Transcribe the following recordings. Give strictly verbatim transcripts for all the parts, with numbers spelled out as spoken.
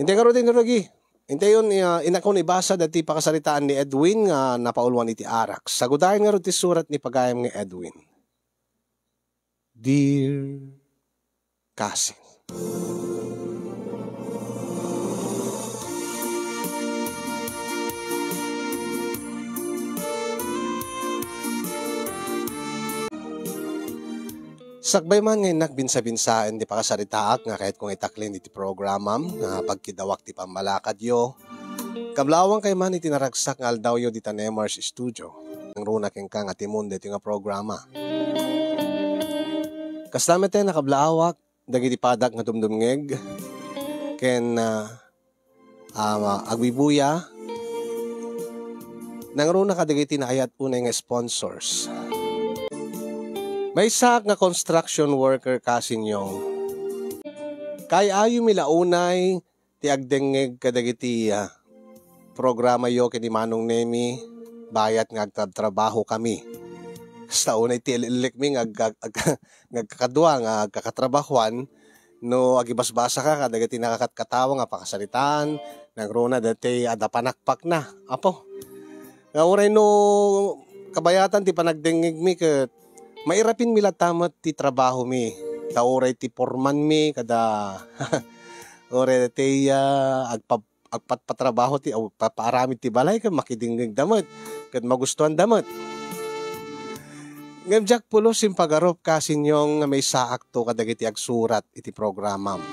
Intay ngarud, intay ngarud, intay ngarud, ah, inakon ibasa dati pakasaritaan ni Edwin nga napauluan iti arak. Sagudayen ngarud ti surat ni pagayam nga Edwin. Dear Kasin. Sakbay man nga innak binsa-binsaen ti pakasaritaak nga kayatko nga itaklin iti programam nga pagkidawak ti pammalakadyo, kablaawankayo man iti naragsak nga aldawyo dita Nemar's Studio. Nangruna kenka nga timon daytoy nga programa. Kasta met, nakablaawanka dagiti padak nga dumdumngeg ken, ah, ah, agbibuya. Nangruna kadagiti naayat unay nga sponsors. Maysaak nga construction worker, Kasin Yong. Kaay-ayomi la unay ti agdengngeg kadagiti, ah, programayo ken ni Manong Nemi, bayat nga agtrabtrabahokami. Kasta unay ti il-illikmi nga ag-, ag-, ag-, nga agkakadua nga agkakatrabahoan, no agibasbasaka kadagiti nakakatkatawa nga pakasaritaan, nangruna daytoy adda panakpakna, Apo. Nga uray no kabayatan ti panagdengngegmi ket mairapinmi latta met ti trabahomi. Ta uray ti foremanmi kada uray ti, ah, agpa-, agpatpatrabaho ti, aw, papaaramid ti balay ket makidengngegda met ket magustuanda met. Ngem diak pulos impagarup, Kasin Yong, nga maysaakto kadagiti agsurat iti programam.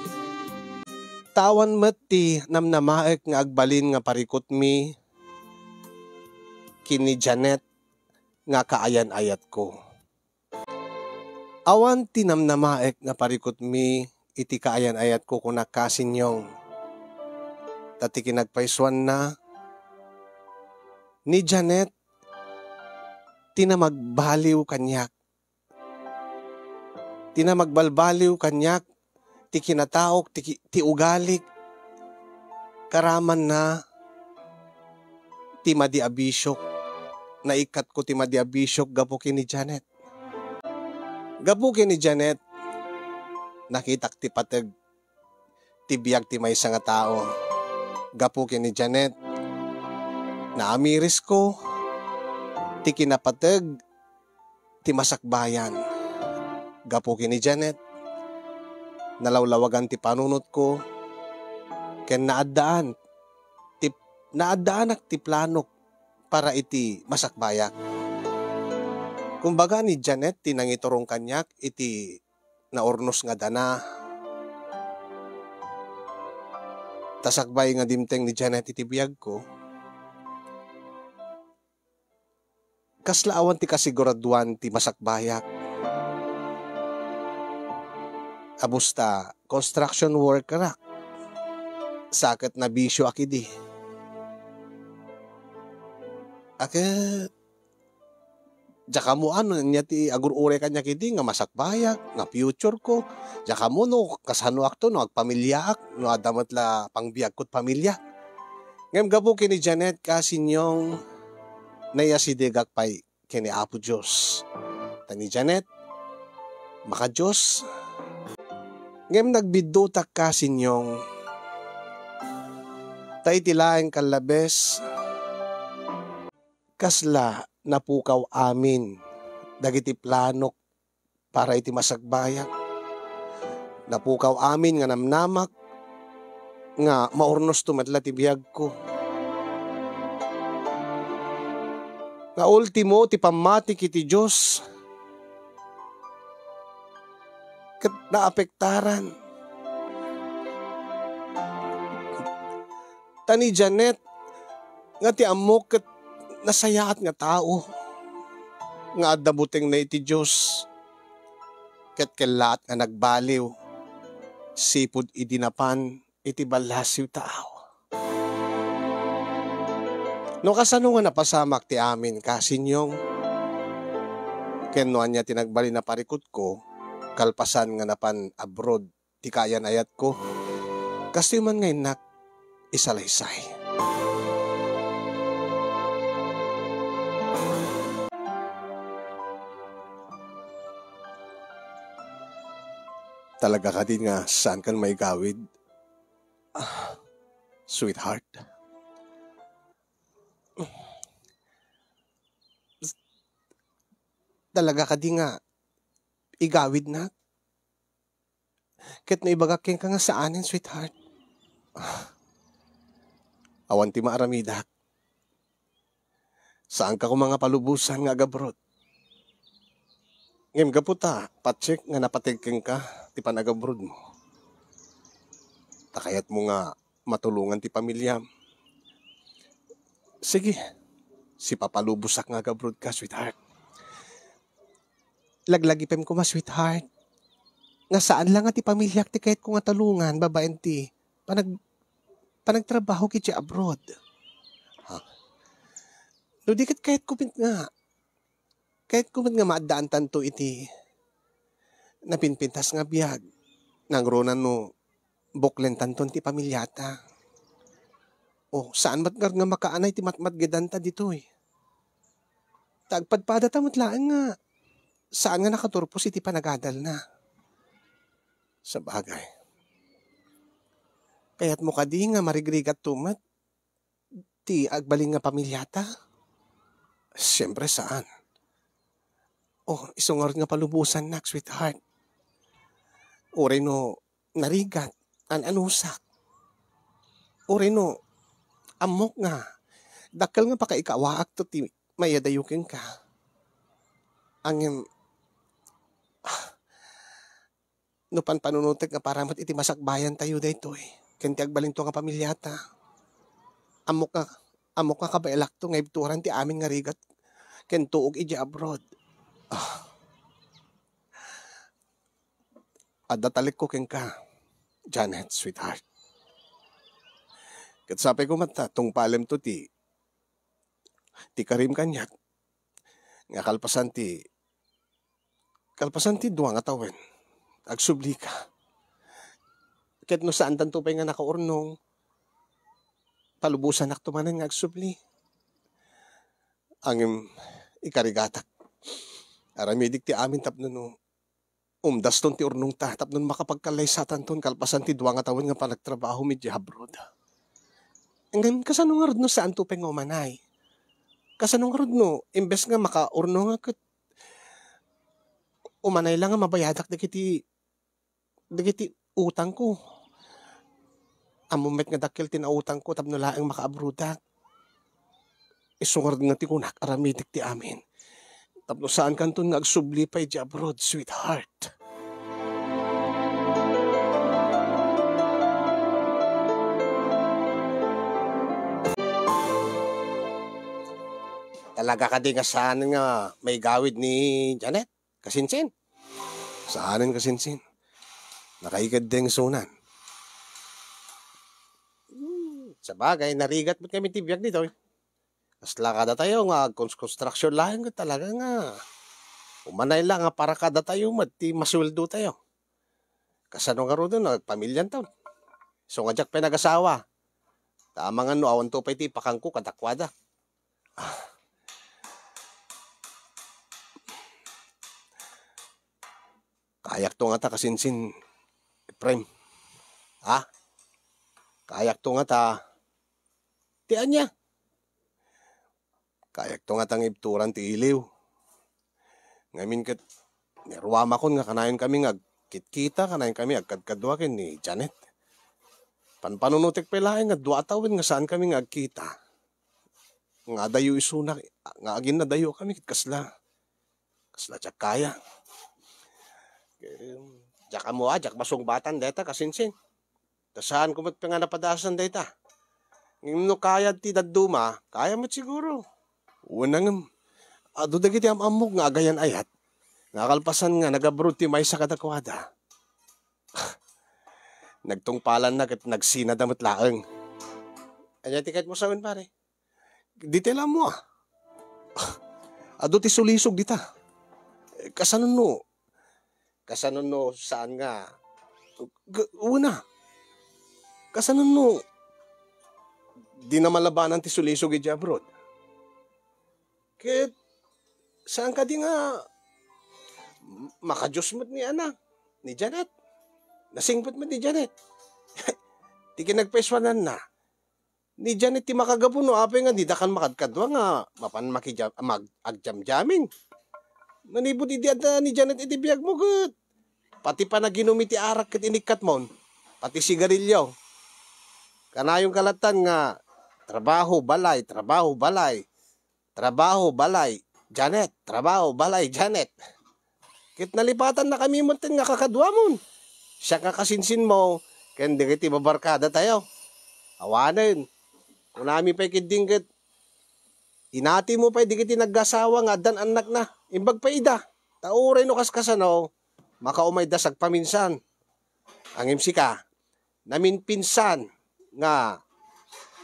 Ta awan met ti namnamaek nga agbalin nga parikutmi ken ni Janet nga kaayan-ayatko. Awan ti namnamaek nga parikutmi iti kaayan-ayatko, kunak, Kasin Yong. Ta ti kinagpaysuanna, ni Janet ti namagbaliw kaniak. Ti namagbalbaliw kaniak, ti kinataok, ti ki-, ti ugalik. Karamanna ti madi a bisiok. Naikkatko ti madi a bisiok gapu ken ni Janet. Gapu ken ni Janet, nakitak ti pateg ti biag ti maysa nga tao. Gapu ken ni Janet, naamirisko ti kinapateg ti masakbayan. Gapu ken ni Janet, nalawlawagan ti panunotko ken naaddaan ti, naaddaanak ti planok para iti masakbayak. Kumbaga, ni Janet ti nangiturong kaniak iti naurnos nga dana. Ta sakbay nga dimteng ni Janet iti biagko, kasla awan ti kasiguraduan ti masakbayak. Abus ta construction workerak. Sa ket nabisioak idi. A ket, diak ammo no ania ti agur-uray kaniak idi nga masakbayak, nga future ko. Diak ammo no kasanoakto no agpamiliaak, no adda met la pangbiagko ket pamilia. Ngem gapu ken ni Janet, Kasin Yong, naiyasidegak pay ken ni Apo Dios. Ta ni Janet, maka-Dios. Ngem nagbiddutak, Kasin Yong. Ta iti laeng kallabes, kasla napukaw amin dagiti planok para iti masakbayak. Napukaw amin nga namnamak nga maurnosto met la ti biagko. Nga ultimo ti pammatik iti Dios ket naapektaran. Ta ni Janet nga ti ammok ket nasayaat nga tao nga adda butengna iti Dios ket kellaat nga nagbaliw sipud idi napan iti ballasiw taaw. No kasano nga napasamak ti amin, Kasin Yong? Ken no ania ti nagbalin a parikutko, kalpasan nga napan abroad ti kaayan-ayatko. Kastoy man nga innak isalaysay. Talaga kadi nga saankan maigawid? Ah, sweetheart. Talaga kadi nga igawidnak? Ket no ibagak kenka nga saanen, sweetheart. Awan ti maaramidak. Saanka koma nga palubosan nga agabroad. Ngem gapu ta, patsek nga napateg kenka ti panagabroadmo. Ta kayatmo nga matulongan ti pamiliam. Sige, sipapalubosak nga agabroadka, sweetheart. Laglagipem koma, sweetheart, nga saan la nga ti pamiliak ti kayatko nga tulongan babaen ti panag-, panagtrabaho iti abroad. Ha? No di ket kayatko met nga, kayatko met nga maaddaantanto iti napinpintas nga biag, nangruna no buklentanton ti pamiliata. O, saan met ngarud nga makaanay ti matmatgedanta ditoy. Ta agpadpadata met laeng nga saan nga nakaturpos iti panagadalna. Sabagay. Kayatmo kadi nga marigrigatto met ti agbalin nga pamiliata? Siyempre, saan. Oh, isu ngarud nga palubosannak, sweetheart. Uray no narigat, an-anusak. Uray no ammok nga dakkel nga pakaikawaakto ti mayadayo kenka. Ngem, no panpanunotek nga para met iti masakbayantayo daytoy ken ti agbalinto nga pamiliata. Ammok nga, ammok nga kabaelakto nga ibturan ti amin nga rigat ken tuok idiay abroad. Ah. Adda talekko kenka, Janet, sweetheart. Ket sapay koma ta tungpalemto ti, ti karim kaniak nga kalpasan ti, kalpasan ti dua nga tawen, agsublika. Ket no saantanto pay nga nakaurnong, palubosannakto manen nga agsubli. Ngem ikarigatak, aramidik ti amin tapno no umdaston ti urnongta tapno makapagkallaysatanton kalpasan ti dua nga tawen nga panagtrabahom idiay abroad. Ngem kasano ngarud no saanto pay nga umanay? Kasano ngarud no imbes nga makaurnongak ket umanay la nga mabayadak dagiti, dagiti utangko? Ammom met nga dakkel ti nautangko tapno laeng makaabroadak. Isu ngarud nga ti kunak, aramidik ti amin. Tapno saankanton nga agsubli pay idiay abroad, sweetheart. Talaga kadi nga saan nga maigawid ni Janet? Kasinsin? Saanen, kasinsin. Nakaikeddeng sunan. Hmm, sabagay, narigat met kami ti biag ditoy. Kasla kadatayo nga agkonstruction laeng ket talaga nga umanay la nga para kadatayo met ti masueldotayo. Kasano ngaruden no agpamilianto? Isu nga diak pay nagasawa. Ta amangan no awanto pay ti ipakangko kadakuada. Ah. Kayakto ngata kasinsin, Efraim. Ha? Kayakto ngata. Ti ania? Kayakto ngata nga ibturan ti iliw. Ngamin ket, ni ruamakon nga kanayon kami nga agkitkita, kanayon kami agkadkadua ken ni Janet. Panpanunotek pay laeng nga dua a tawen nga saan kami nga agkita. Nga adayo isuna, nga aginnadayo kami ket kasla, kasla diak kaya. Em, diak ammo a, diak masungbatan dayta, kasinsin. Ta saanko met pay nga napadasan dayta. Ngem no kayad ti dadduma, kaya met siguro. Wen, ngem, adu dagiti am-ammok nga agayan-ayat, nga kalpasan nga nag-abroad ti maysa kadakuada. Nagtungpalanna ket nagsinada met laeng. Ania ti kayatmo sawen, pare? Dita la ammo a. Adu ti sulisog dita. Kasano no, kasano no saan nga, g-, una, kasano no di na malabanan ti sulisog idiay abroad? Ket saan kadi nga makadios met ni anak, ni Janet? Nasingpet met ni Janet. Ti kinagpaisuananna, Ni Janet ti makagapu no apay nga dida kan makadkadua nga mapan makija-, mag-, agjamjamin. Manipud idi adda ni Janet iti biagmo ket pati panaginum iti arak ket inikkatmon, pati sigarilyo. Kanayon kalatan nga trabaho, balay, trabaho, balay, trabaho, balay, Janet, trabaho, balay, Janet. Ket nalipatannakami metten nga kakaduamon. Siak nga kasinsinmo ken dagiti babarkadatayo. Awanen, kunami pay ketdin ket inatimo pay dagiti nagasawa nga addan annakna. Imbag pay ida, ta uray no kaskasano, makaumay da sagpaminsan. Ngem sika, naminpinsan nga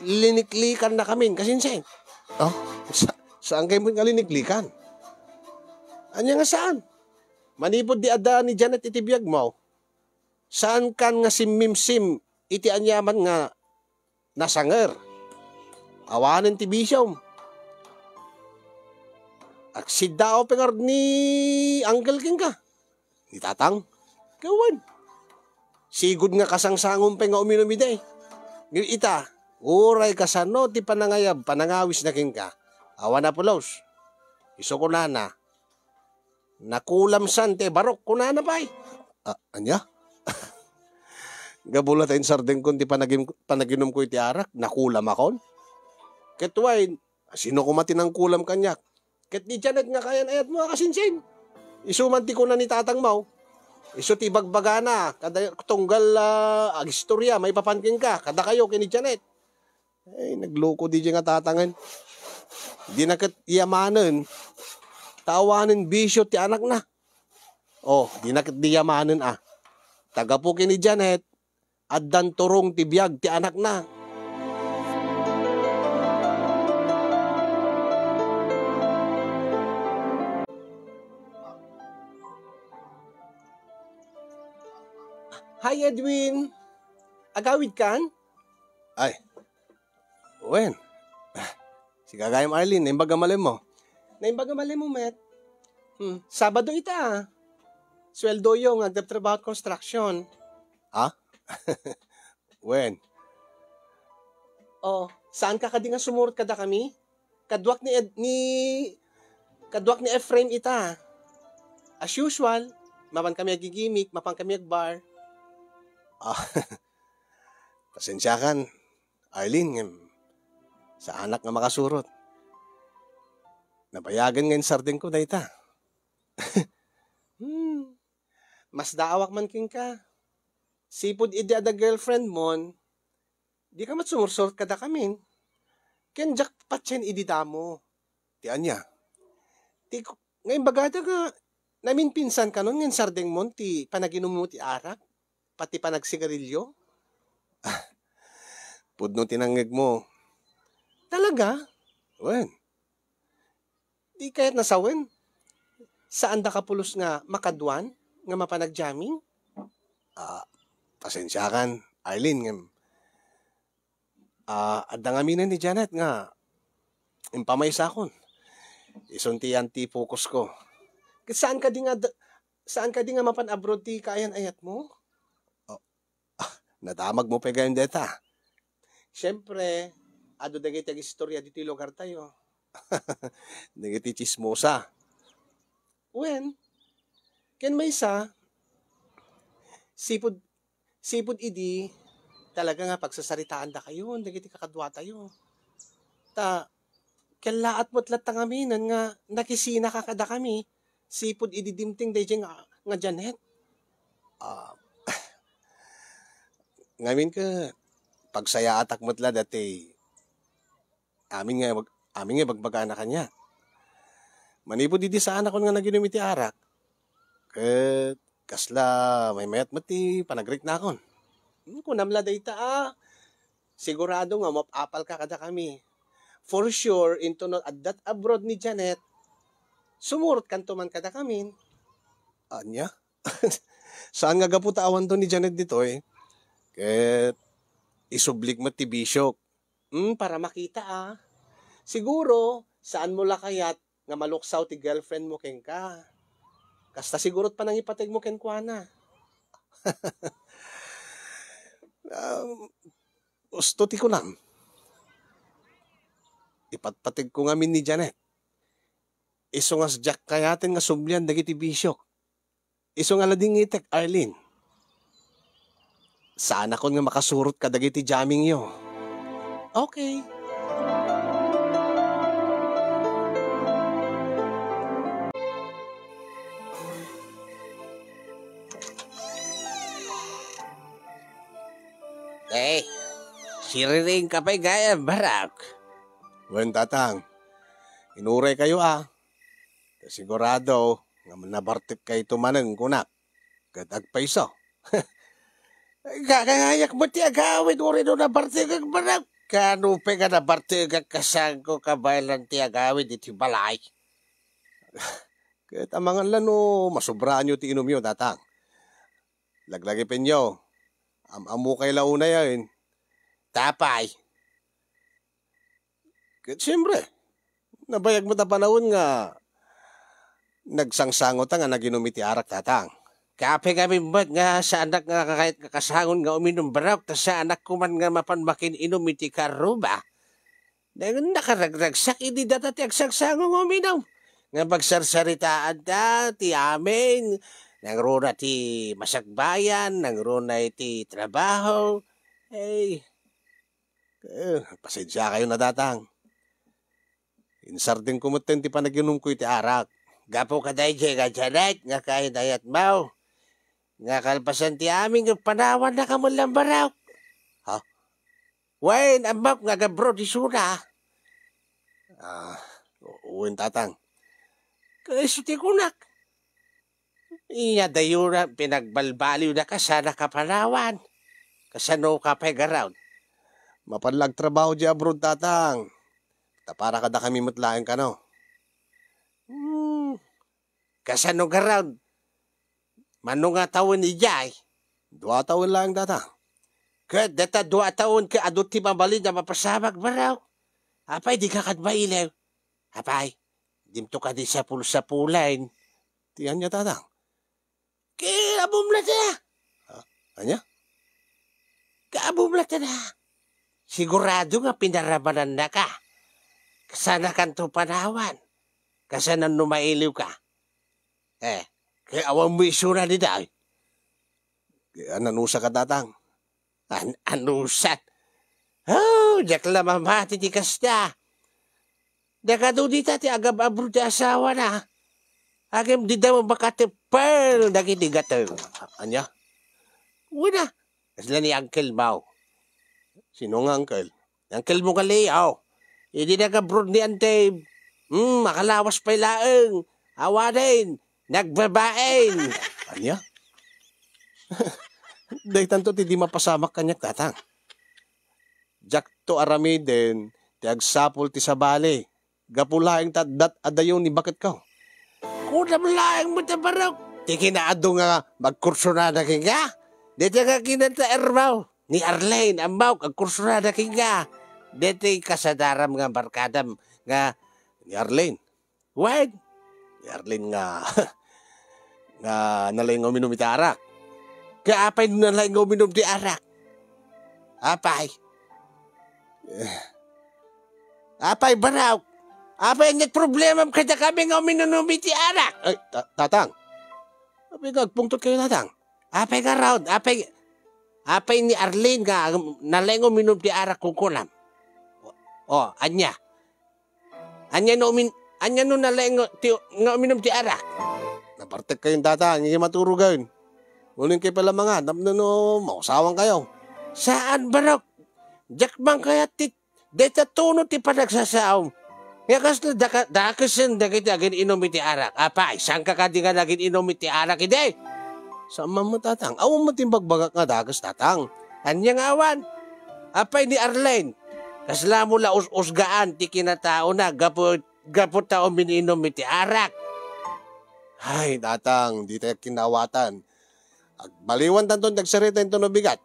liniklikannakamin, kasinsin. Oh, sa-, saan kayo nga liniklikan? Anya nga saan? Manipud di adda ni Janet iti biagmo, saan kan nga simmimsim iti aniaman nga nasanger? Awanen ti bisiom. Agsiddaaw pay ngarud ni Uncle kenka. Ni Tatang? Kawan. Sigud nga kasangsangom pay nga uminum idi. Ngem ita, uray kasano ti panangayab, panangawisna kenka. Awan a pulos. Isu kunana, "Nakulamsan ti barok," kunana pay. Ah, anya? Gapu la ta insardengkon ti panagim-, panaginumko iti arak, nakulam akon? Ket wen, sino koma ti nangkulam kaniak? Ket ni Janet nga kayan-ayatmo a kasinsin. Isu man ti kuna ni tatangmo. Isu ti ibagbagana, kada tunggal, ah, agistorya, maipapan kenka, kadakayo ken ni Janet. Ay, nagloko di nga tatangen. Dina ket yamanen. Ta awanen bisio ti anakna. Oh, dina ket di yamanen, ah. Ta gapu ken ni Janet, addan turong ti biag ti anakna. Hi, Edwin. Agawid kan? Ay. Wen. Sika gayam, Arlene, naimbag a malemmo. Naimbag a malemmo, met. Hmm, Sabado ita, ah. Sweldoyo nga agtrabaho iti construction. Ha? Wen. Oh, saan ka kadi nga sumurot kadakami? Kaduak ni Ed-, ni, kaduak ni Efraim ita. As usual, mapan kami agigimik, mapan kami agbar. Ah, pasensiakan, Arlene, ngem saanak nga makasurot. Nabayagen nga insardengko dayta. Hmm. Masdaawak man kenka. Sipud idi adda girlfriend mon, dika met sumursurot kadakamin. Ken diak patien idi damo. Ti ania? Ti ku-, nga imbagada nga naminpinsan kanon nga insardeng mon ti panaginummo ti arak, pati panagsigarilyo? Pudno ti nangngegmo. Talaga? Wen. Di kayat nasawen? Saan da kapulos nga makaduan nga mapan agjamming? Ah, pasensiakan, Arlene, ngem, ah, adda ngaminen ni Janet nga impamaysakon. Isun ti yan ti focus ko. Ket saan kadi nga da-, saan kadi nga mapan abroad ti kaayan-ayatmo? Oh, nadamagmo pay gayam dayta. Siempre, adu dagiti agistorya ditoy lugartayo. Dagiti tsismosa. Wen, ken maysa, sipud, sipud idi, talaga nga pagsasaritaandakayon dagiti kakaduatayo. Ta, kellaat met latta ngaminen nga nakisinaka kadakami, sipud idi dimteng daydiay nga, nga Janet. Ah, ngamin ket pagsayaatak met la daytoy amin nga ibag-, amin nga ibagbagana kaniak. Manipud idi saanakon nga naginum iti arak, ket kasla maymayat met ti panagriknakon. Hmm, kunam la dayta, ah. Sigurado nga umap-apalka kadakami. For sure, inton no addat abroad ni Janet, sumurotkanto man kadakamin. Ania? Saan nga gapu ta awanto ni Janet ditoy, ket isublik met ti bisiok. Hmm, para makita, ah. Siguro, saanmo la kayat nga maluksaw ti girlfriend mo kenka. Kasta sigurot panangipategmo kenkuana. Um, husto ti kunam. patpategko ngamin ni Janet. Isu nga sadiak kayaten nga sublian dagiti bisiok. Isu nga ladingitek, Arlene. Saanakon nga makasurot kadagiti jammingyo. Okay. Eh, siriring ka pay gayam, Barak. Wen, Tatang. Inuray kayo, ah. Ta sigurado nga nabartek kayto manen, kunak. Ket agpayso. Ka-, kangayak met ti agawid, uray no nabartekek, Barak. Kano pay nga nabartekek, kasanko kabaelan ti agawid iti balay? Ket amangan la no masubraanyo ti inumyo, Tatang. Laglagipenyo. Am-ammokay la unay, ayen. Tapay. Ket siempre, nabayag met a panawen nga nagsangsangotan nga nag-inum iti arak, Tatang. Kape kami met nga saanak nga kayat nga kasangon nga uminum, Barak, ta saanak koman nga mapan makin-inum iti karuba. Dayta nakaragragsak idi data ti agsangsango nga uminum. Nga pagsarsaritaan ta ti amin, nangruna ti masakbayan, nangruna iti trabaho. Ay, eh, pasensiakayon a, Tatang. Insardengko metten ti panaginumko iti arak. Gapu kadaydiay nga Janet nga kainayatmo, nga kalpasan ti amin nga panawan, nakamalambaraw. Ha? Wen, ammok nga agabroad isuna. Ah, wen, Tatang. Kayso ti kunak. Iya, dayona, pinagbalbaliwda ka sana kapanawan. Kasano ka pay garud? Mapan la agtrabaho di abroad, Tatang. Ta para kadakami met laeng kano. Hmm. Kasano garud? Mano nga tawen idiay? Dua tawen laeng, Tatang. Ket dayta dua tawen ket adu ti mabalin a mapasamak, Barak. Apay, dika kad mailiw? Apay, dimto kadi sapul-sapulen? Ti ania, Tatang? Kaabum la ta. Ah, ania? Kaabum la ta na. Sigurado nga pinaramanannaka. Kasanakanto panawan. Kasano no mailiw ka? Eh, kay awan mo isuna ni day. Kay ananusa ka, Tatang. An-, anusat. Oh, diak la mamati ti kasta. Dakado dita ti agab-abro ti asawana. Agem dida makateppel dagiti gateng. A-, ania? Wala. Kasla ni uncle mo. Sino nga uncle? Ni uncle mo gali, aw. Idi nagabroad ni Ante, hmm, makalawas pay laeng. Awanen, nagbabaen. Ania? Daytanto ti di mapasamak kaniak, Tatang. Diakto aramiden ti agsapul ti sabali. Gapu laeng ta addat adayo ni baketko. Kunam laeng met a Barak. Ti kinaadu nga magkursunada kenka. Dayta nga kinataermo ni Arlene, ammok, agkursunada kenka. Dayta kasadaram nga barkadam nga ni Arlene. Wen, ni Arlene nga, nga nalaing nga uminum iti arak. Kaya apay no nalaing nga uminum ti arak? Apay? Eh, apay, Barak? Apay, ania't problemam kadakami nga uminum iti arak? Ay, ta-, Tatang. Apay nga agpungtot kayo, Tatang? Apay garud? Apay, apay ni Arlene nga nalaing uminum ti arak kunkunam? O, ania? Ania no umin-, ania no nalaing nga ti, nga uminum ti arak? Nabartek kayon, Tatang, iti maturogen. Uling kayo pala mangan, tapno no mausawan kayo. Saan, Barak? Diak man kayat ti, dayta tuno ti panagsasaom. Nga kasla daka-, dakesen dagiti agin-inum iti arak. Apay, saan ka kadi nga nagin-inum iti arak idi? Saan man mo, Tatang. Awan mo ti imbagbaga nga dakes, Tatang. Ania nga awan? Apay ni Arlene? Kasla mo la us-usgaan ti kinataona gapu, gapu ta umin-inum iti arak. Ay, Tatang, di tayo kinawatan. Agbaliwan tanto ti agsarita inton no bigat.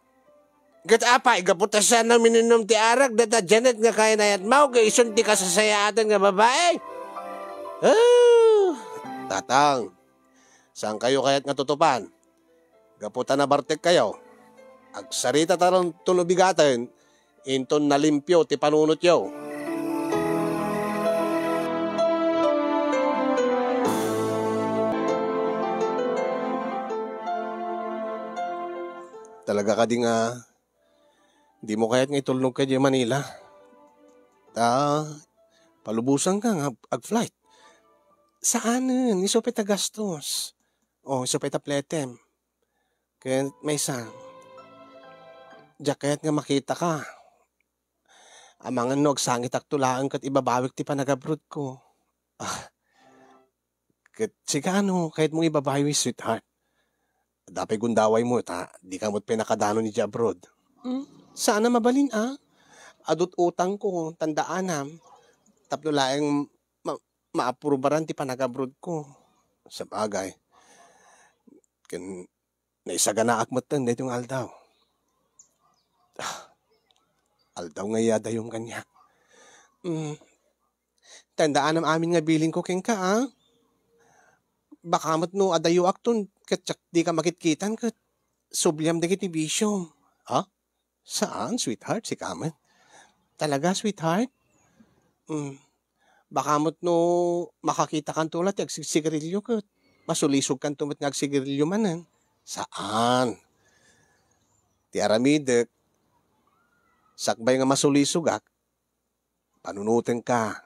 Ket apay, gapu ta saan umin-inum ti arak, dayta Janet nga kainayatmo, ket isun ti kasasayaatan nga babai? Ah, Tatang, saan kayo kayat nga tutupan? Gapu ta nabartek kayo, agsarita tanto no bigaten, inton nalimpio ti panunotyo. Talaga kadi nga dimo kayat nga itulnogka idiay Manila? Ta palubosanka nga ag-flight. Saanen, isu pay ta gastos. O, isu pay ta pletem. Ket maysa, diak kayat nga makitaka. Amangan no agsangitakto laeng ket ibabawik ti panagabrodko. Ah, ket sika, ano, kayatmo nga ibabawi, sweetheart? Adda pay gundawaymo ta dika met pay nakadanon idiay abroad. Hmm, saan a mabalin a. Adu't utangko, tandaanam, tapno laeng ma-, maaprubaran ti panagabrodko. Sabagay, ken naisaganaak metten daytoy nga aldaw. Ah, aldaw nga iyadayom kaniak. Hmm, tandaanam amin nga bilinko kenka, a. Baka met no adayoakton ket diak dika makitkitan ket subliam dagiti bisiom. Ha? Saan, sweetheart, sika met. Talaga, sweetheart? Hmm. Baka met no makakitakanto la ti agsigsigarilio ket masulisogkanto met nga agsigarilio manen. Saan. Ti aramidek, sakbay nga masulisogak, panunotenka.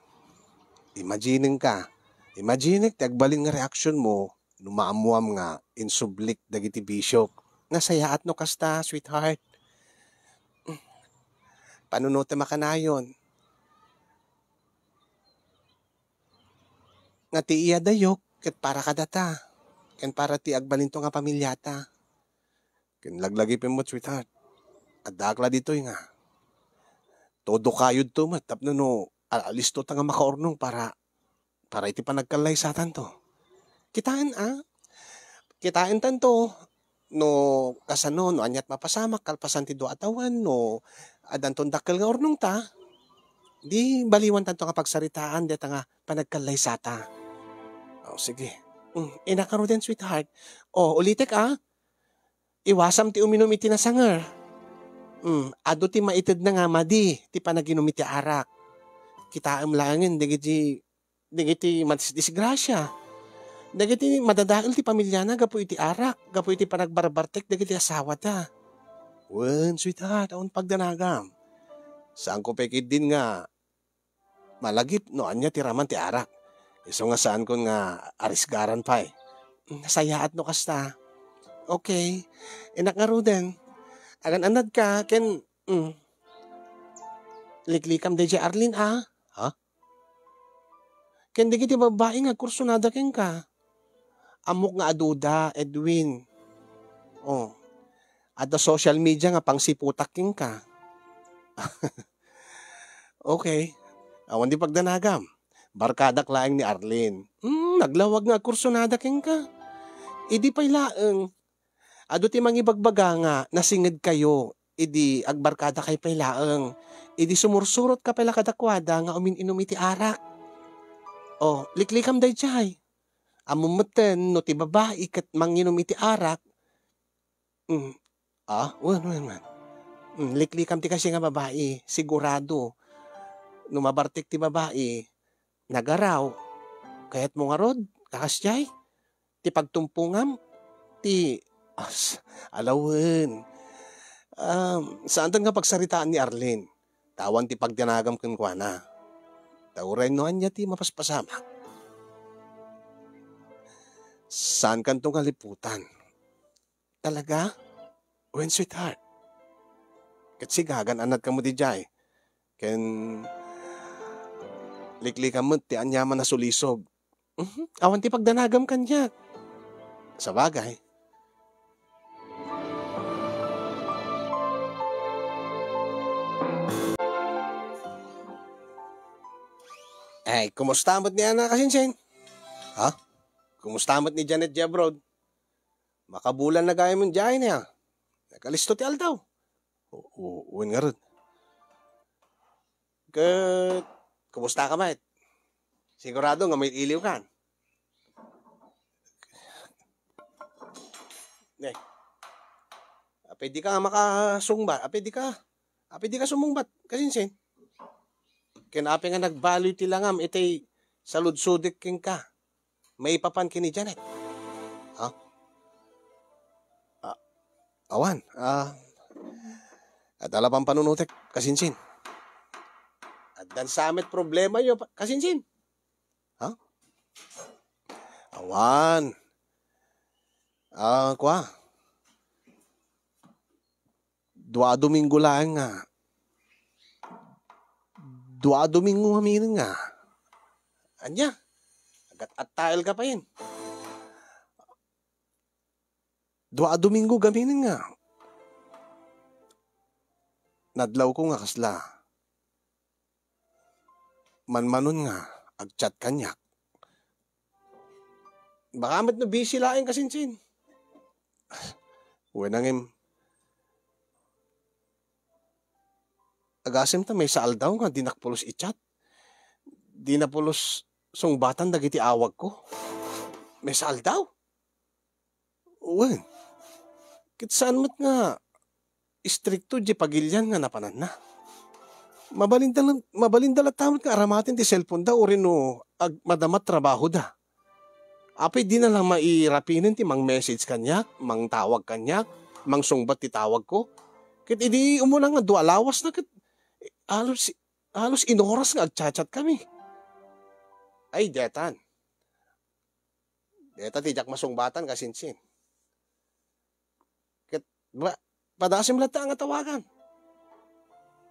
Imaginenka. Imaginek ti agbalin nga reaksionmo no maammuam nga insublik dagiti bisiok. Nasayaat no kasta, sweetheart. Panunotem a kanayon nga ti iyadayok ket para kadata, ken para ti agbalinto nga pamiliata. Ken laglagipen met, sweetheart. Addaak la ditoy nga todo kayodto met tapno no a-, alisto ta nga makaurnong para, para iti panagkallaysatanto. Kitaen, a? Kitaentanto no kasano, no aniat mapasamak kalpasan ti dua a tawen, no addanton dakkel nga urnongta, di baliwantanto nga pagsaritaan dayta nga panagkallaysata. O, sige. Mm, innak ngaruden, sweetheart. O, ulitek, a. Iwasam ti uminum iti nasanger. Mm, adu ti maitedna nga madi ti panaginum iti arak. Kitaem laengen dagiti, dagiti madisgrasia. Dagiti madadael ti pamiliana gapu iti arak, gapu iti panagbarbartek dagiti asawada. Wen, sweetheart, awan pagdanagam. Saanko pay ketdin nga malagip no ania ti raman ti arak. Isu nga saankon nga arisgaran pay. Nasayaat no kasta. Okay. Innak ngaruden. Agan-anadka ken, mm, liklikam daydiay Arlene, a? Ha? Ken dagiti babbai nga agkursunada kenka. Ammok nga aduda, Edwin. O, adda social media nga pangsiputak kenka. Okay. Awan ti pagdanagam. Barkadak laeng ni Arlene. Hmm, naglawag nga agkursunada kenka. Idi pay laeng, adu ti mangibagbaga nga nasingedkayo idi agbarkadakayo pay laeng. Idi sumursurotka pay la kadakuada nga umin-inum iti arak. O, liklikam daydiay. Ammom metten no ti babai ket manginum iti arak. Mm. A, wen, wen, wen. Mm, liklikam ti kaasi nga babai, sigurado. No mabartek ti babai, nagaraw. Kayatmo ngarud, kakasdiay? Ti pagtumpongam, ti, as, ala wen. Um, saanton nga pagsaritaan ni Arlene. Ta awan ti pagdanagam kenkuana. Ta uray no ania ti mapaspasamak. Saankanto nga liputan. Talaga? Wen, sweetheart. Ket sigagan-anadkamo diay. Ken liklikam met ti aniaman a sulisog. Mhm. Awan ti pagdanagam kaniak. Sabagay. Ay, kumusta met ni Ana Kasinsin? Ha? Kumusta met ni Janet diay abroad? Makabulan na gayam diay niya. Nakalisto ti aldaw. O, o, wen ngarud. Ket, kumusta ka met? Sigurado nga mailiwkan. Ne. Apay di ka makasungbat, apay di ka, apay di ka sumungbat, kasinsin. Ken apay nga nagbaloy ti langam, itay saludsodek kenka. Maipapan ken ni Janet. Ha? Ah, Awan, ah, adda la pampanunotek, kasinsin. Addan sa met problemayo, pa-, kasinsin. Ha? Awan. Ah, kua. Dua a Domingo laeng nga. Dua a Domingo ngamin nga. Ania? Agat-attail ka payen. Dua a Domingo ngamin nga. Nadlawko nga kasla. Manmanon nga, ag-chat kaniak. Baka met no busy laeng kasinsin. Wen, ngem, agasem ta maysa aldaw nga dinak pulos i-chat. Dina pulos sungbatan dagiti awagko. Maysa aldaw? Wen, ket saan met nga istrikto diay pagilian nga napananna. Mabalinda la-, mabalinda latta met nga aramaten ti cellphone da, uray no ag-, madama trabahoda. Apay, dina la mairapinen ti mang-message kaniak, mangtawag kaniak, mangsungbat ti tawagko. Ket idi umuna nga dua a lawasna ket halos, halos inoras nga agchat-chat kami. Ay, daytan. Deta ti diak masungbatan, kasinsin. Ket, ba, padasem latta nga tawagan.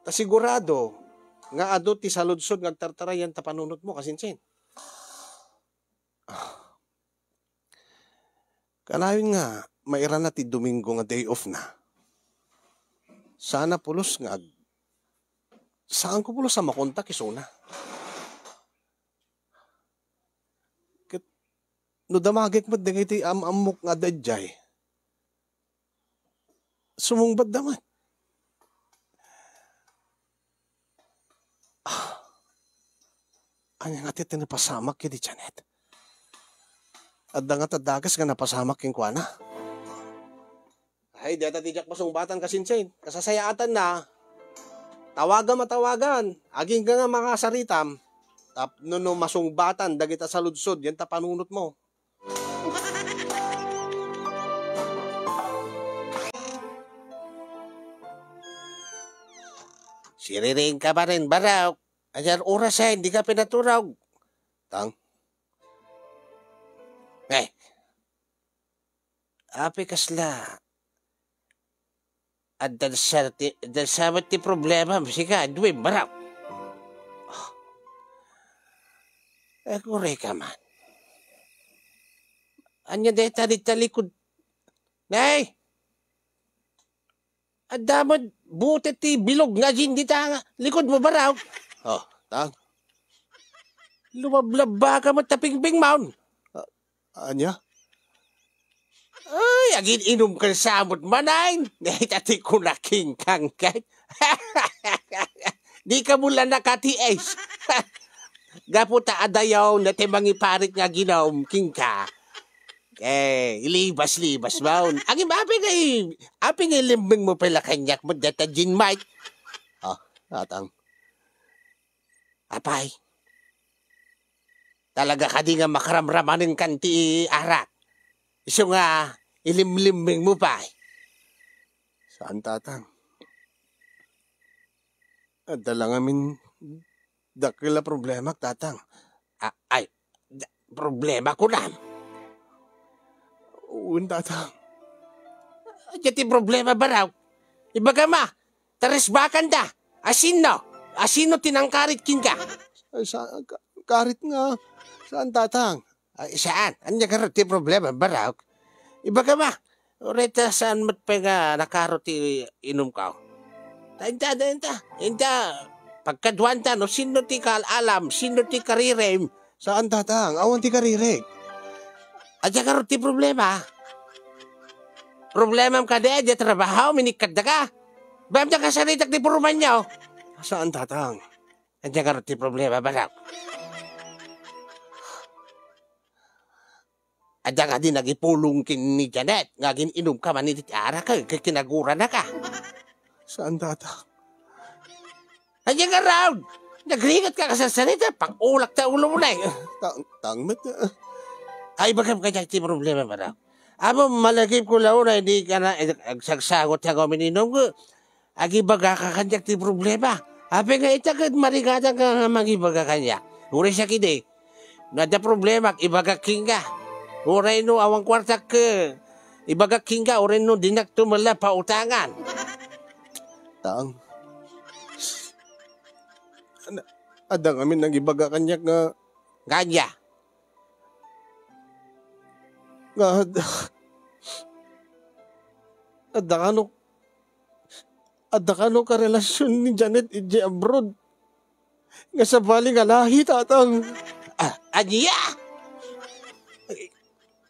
Ta sigurado nga adu ti saludsod nga agtartarayan ta panunotmo, kasinsin. Ah. Kanayon nga, mairana ti Domingo nga day off na. Sana pulos nga ag-, saanko pulos a makontak isuna. Ket no damagek met dagiti am-ammok nga adda idiay, sumungbatda met. Ah, ania nga ti, ti napasamak ken ni Janet? Adda nga ta dakes nga napasamak kenkuana? Ay, deta ti diak masungbatan, kasinsin. Kasasayaatanna, tawagam a tawagan, agingga nga makasaritam, tapno no masungbatan dagita saludsod, yan ta panunotmo. Siriring ka pa rin, Barok. Ayan oras ay, hindi ka pinaturog. Tang? Eh, apay kasla, adda sa ti, adda sa met ti problema, sika, Edwin, Barok. Eh, kuri ka man. Anya deta dita likod. Nay! Adda met buti ti bilog nga ajin dita nga likod mo, Barok. Oh, tang? Lumablaba ka met ta pingpingmon. Ah, ania? Ay, agin-inum ka sa amot manay. Dayta ti kunak kenka ket. Di ka mo la nakatiis. Gapu ta adayo na ti mangiparit nga aginum kenka. Eh, ilibas-libas maon. Agin apay nga i-, apay nga ilimming mo pay la kaniak met dayta Jean Mike? Ah, atang. Apay, talaga kadi nga makaramramanen kan ti arak? Isu nga ilimlimming mo pay? Saan, tatang. Adda la ngamin dakkel a problemak, tatang. A-, ay, da-, problema kunam? Wen, tatang. Ania ti problema, Barok? Ibagam a, tarisbakan da. Asino? Asino ti nangkarit kenka? Ay, sa-, ka-, karit nga. Saan, tatang? Ay, saan? Ania garud ti problema, Barok? Ibagam a, uray ta saan met pay nga nakaro ti inumko? Ta inta, da inta. Inta, pagkaduanta, no sino ti kaal-alam, sino ti karirim? Saan, tatang? Awan ti karirek. Ania garud ti problema? Problemam kadi, ania trabaho, minikkat daka? Bayam da kasaritak ti purumanyo. Saan, tatang? Ania garud ti problema, Barok? Adda kadi nagipulong ken ni Janet nga agin-inum ka man iti arak ket kinaguranaka? Saan, tatang? Ania garud? Nagringat ka kasasarita, pag-ulak ta ulo mo na eh. Tang, tang met, ah. Ay, ibagam kaniak ti problema, Barok. Ammom, malagipko la unay dika na, eh, agsagsagut nga uminom, eh, agibagaka kaniak ti problema. Apay nga ita ket maringadanka nga mangibaga kaniak? Uray siak idi. No adda problemak, ibagak kenka. Uray no awan kuartak, eh, ibagak kenka, uray no dinakto met la pautangan. Tang. Ana-, adda ngamin nangibaga kaniak nga Nga ania? Nga adda, adda kano, adda kano karelasion ni Janet idiay abroad. Nga sabali nga lahi, Tatang. Ah, ania?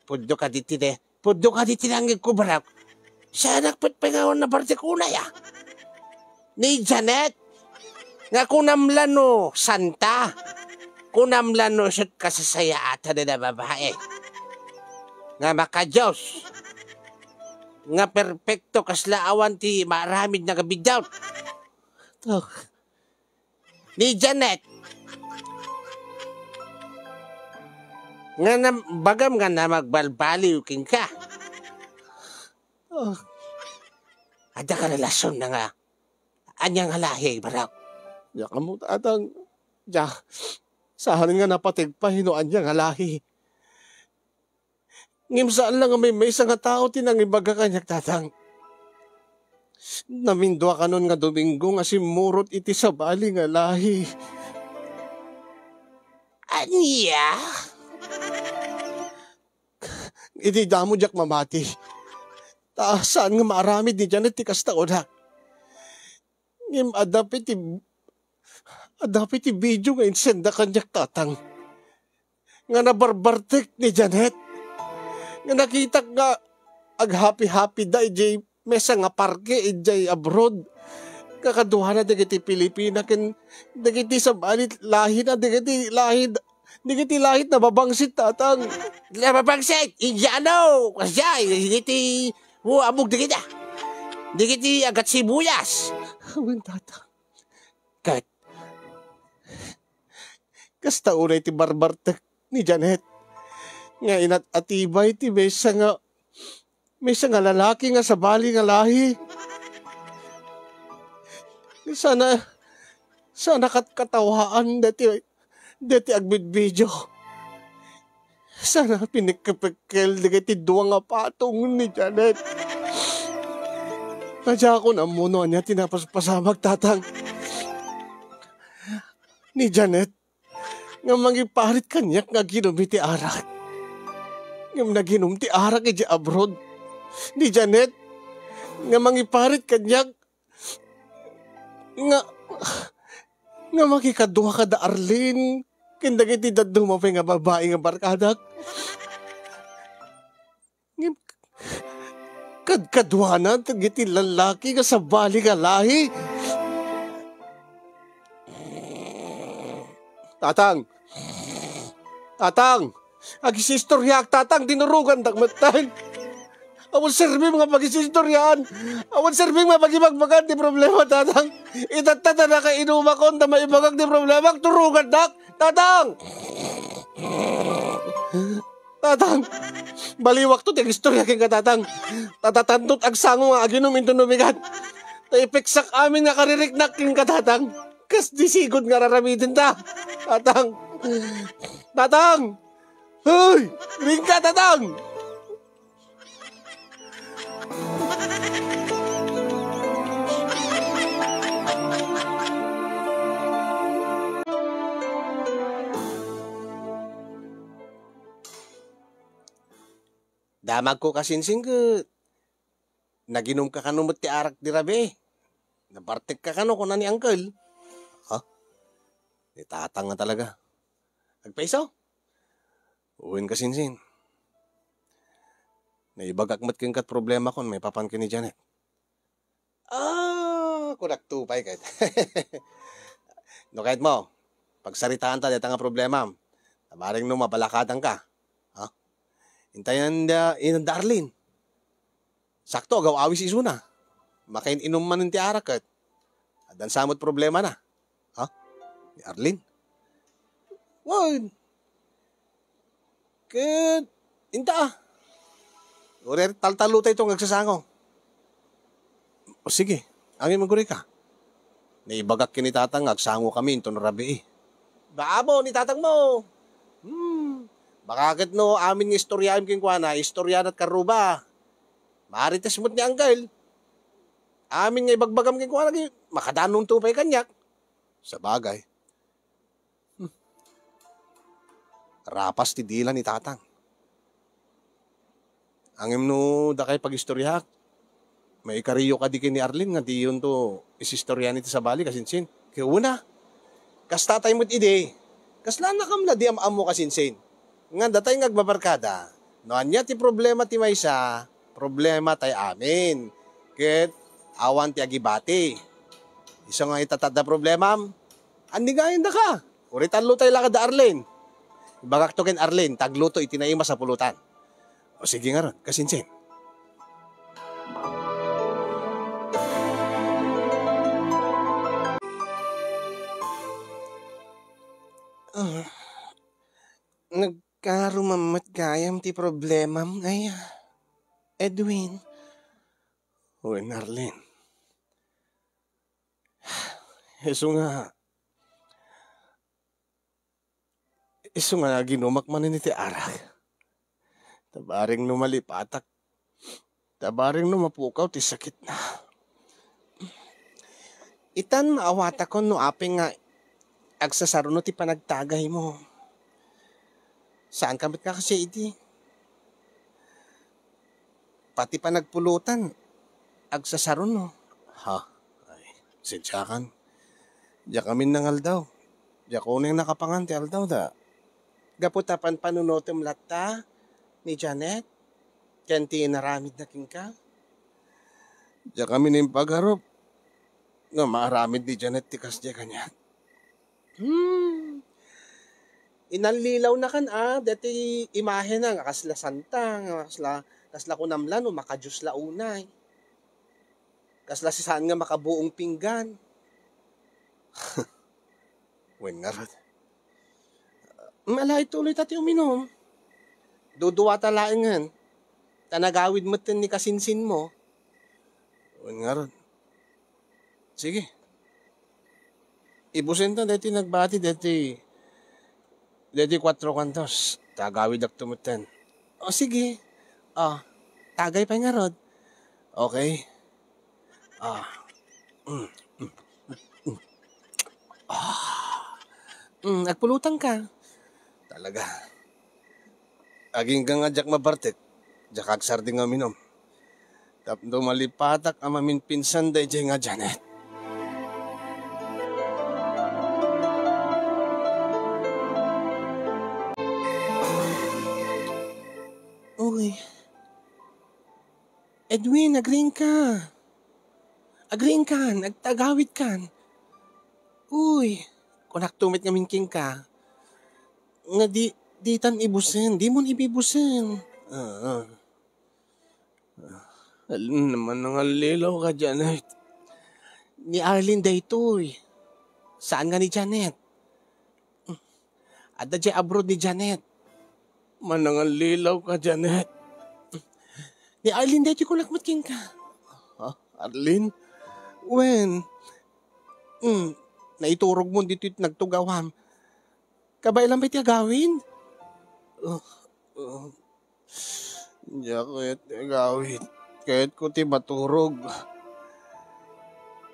Pudno kadi ti ne-, pudno kadi ti nangngegko, Barok. Saanak pay nga awan nabartek unay, a. Ni Janet, nga kunam la no santa, kunam la no isut' kasasayaatan a babai. Nga maka-Dios, nga perpekto kasla awan ti maaramid nga biddaw. Oh. Ni Janet. Nga nam-, bagam nga namagbalbaliw kenka. Ah. Adda karelasionna nga ania nga lahi, Barok? Diak ammo, Tatang. Diak. Saan nga napateg pay no ania nga lahi. Ngem saan la nga maymaysa nga tao ti nangibaga kaniak, Tatang. Namindua kanon nga Domingo nga simmurot iti sabali nga lahi. Ania? Idi damo diak mamati. Ta saan nga maaramid ni Janet ti kasta kunak. Ngem adda pay ti, adda pay ti video nga insenda kaniak, Tatang. Nga nabarbartek ni Janet. Nga nakitak nga aghapi-hapida idiay maysa nga parke idiay abroad. Nga kaduana dagiti Pilipina ken dagiti sabali lahina, dagiti lahi, dagiti lahi nababangsit, Tatang. Nababangsit? Indiano! Kasdiay, dagiti, o, ammok dagita. Dagiti agat sibuyas. Awan, Tatang. Ket kasta unay ti barbartek ni Janet nga inat-atibay ti maysa nga, maysa nga lalaki nga sabali nga lahi. Sana, sana katkatawaan dati, dati agbidbidio. Sana pinikkepekkel dagiti dua nga patong ni Janet. Nga diakon ammo no ania ti napaspasamak, Tatang. Ni Janet nga mangiparit kaniak nga aginum iti arak. Ngem naginum ti arak idiay abroad. Ni Janet nga mangiparit kaniak nga, nga makikadua kada Arlene ken dagiti dadduma pay nga babai nga barkadak. Ngem kadkaduana dagiti lallaki nga sabali nga lahi. Tatang! Tatang! Agisistoryaak, Tatang, dinurugandak metten. Awan serbim nga pagisistoryaan. Awan serbim nga pagibagbagan ti problema, Tatang. Itatta ta nakainumakon ta maibagak ti problema, agturugandak. Tatang! Tatang! Baliwakto ti agistorya kenka, Tatang. Tatatanto ti agsango nga aginum inton umigat. Ta ipeksak amin nga kaririknak kenka, Tatang. Kasdi sigud nga ar-aramidenta. Tatang! Tatang! Hoy! Rinka, Tatang! Damagko, kasinsin, ket naginumka kano met ti arak di rabii. Nabartekka kano, kuna ni Uncle. Ha? Ni Tatang nga talaga. Agpaiso? Wen, kasinsin. Naibagak met kenka ti problemakon maipapan ken ni Janet. Ah, kunak to pay ket. No kayatmo, pagsaritaanta dayta nga problemam. Ta bareng no mabalakadanka. Ha? Intayan da, inanda Arlene. Sakto, agaw-awis isuna. Makain-inum manen ti arak ket addan sa met problemana. Ha? Ni Arlene? Wen. Ket, inta, ah. Uray, taltalotayto nga agsasango. O sige, angin, aguray ka. Naibagak ken ni tatang nga agsangokamin inton rabii. Baabo ni tatang mo. Hmm. Baka ket no amin nga istoryaem kenkuana, istoryanat karruba. Marites met ni Angkel. Amin nga ibagbagam kenkuana, makadannonto pay kaniak. Sabagay. Hmm. Rapas ti dila ni tatang. Ngem no dakay pagistoriaak, maikariyo kadi ken ni Arlene nga diyonto isistorian iti sabali, kasinsin. Ket una, kas tatay met idi, kasla nakam la di am-ammo, kasinsin. Nga datay nga agbabarkada, no ania ti problema ti maysa, problema tay amin. Ket awan ti agibati. Isu nga itatadda problemam, annigayen daka. Uray talotay la kada Arlene. Ibagakto ken Arlene, tagluto iti naimas a pulutan. O sige ngarud, kasinsin. Ah, nagkarumam met gayam ti problemam, ay, Edwin. Wen, Arlene. Isu nga, isu nga naginumak manen iti arak. Ta bareng no malipatak, ta bareng no mapukaw ti sakitna. Itan maawatakon no apay nga agsasaruno ti panagtagaymo. Saanka met nga kasi idi. Pati panagpulutan, agsasaruno. Ha? Ay, sensiakan. Diak amin nangaldaw. Diak unay nakapangan ti aldaw da. Gapu ta panpanunotem latta ni Janet ken ti inaramidna kenka. Diak amin impagarup nga maaramid ni Janet ti kasdiay kaniak. Hmm. Inallilawnakan a, deti imahena nga kasla santa, nga kasla, kasla kunam la no makadios la unay. Kasla saan nga makabuong pinggan. Wen ngarud. Ala, ituloy ta ti uminum. Duduata laengen. Ta nagawid metten ni kasinsinmo. Wen ngarud. Sige. Ibusenta deti nagbati deti, deti kuatro kantos. Tagawidakto metten. O, sige. O, tagay pay ngarud. Okay. Ah. Mm, mm, mm, mm. Ah. Mm, agpulutanka. Talaga. Agingga nga diak mabartek, diak agsardeng nga uminum. Tapno malipatak a maminpinsan daydiay nga Janet. Uy. Edwin, agriingka. Agriingkan, agtagawidkan. Uy, kunakto met ngamin kenka. Nga di, ditan ibusen, dimon ibibusen. Ah, ah. Al-, naman nangallilaw ka, Janet. Ni Arlene daytoy. Saan nga ni Janet? Adda diay abroad ni Janet. Manangallilaw ka, Janet. Ni Arlene daytoy kunak met kenka. Ha? Arlene? Wen. Hmm. Naiturogmon ditoy nagtugawam. Kabay lang ba iti agawid? Uh, uh. Diak kayat ti agawid. Kayatko ti maturog.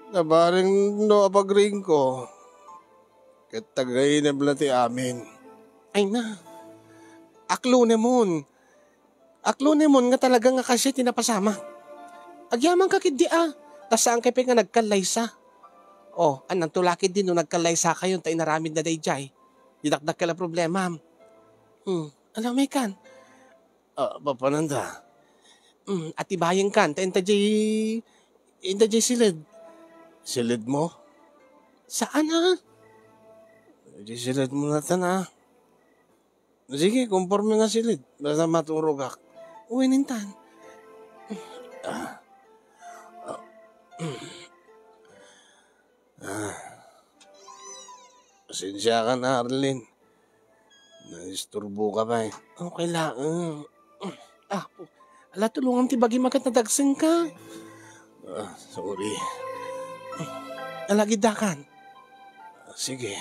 Nabareng no apagriingko, ket tagaineb la ti amin. Ay na. Aklonemon. Aklonemon nga talaga nga kasdiay ti napasamak. Agyamanka ketdi a, ta saankay pay nga nagkallaysa. O, annanto la ketdi no nagkallaysakayon ta inaramidna daydiay. Di dakdakkel a problemam. Hmm, alamay kan. Ah, papananda. Hmm, atibayen kan, ta inta diay, inta diay siled. Siledmo? Saan a? Diay siledmo natan a. Sige, konforme nga siled. Basta maturogak. Uy, nintan. Ah. Ah. Ah. Pasensiakan, Arlene. Naisturboka pay. Okay laeng. Ah, Ala, tulongam ti bagim a ket nadagsengka. Ah, sorry. Ala, agiddakan. Sige.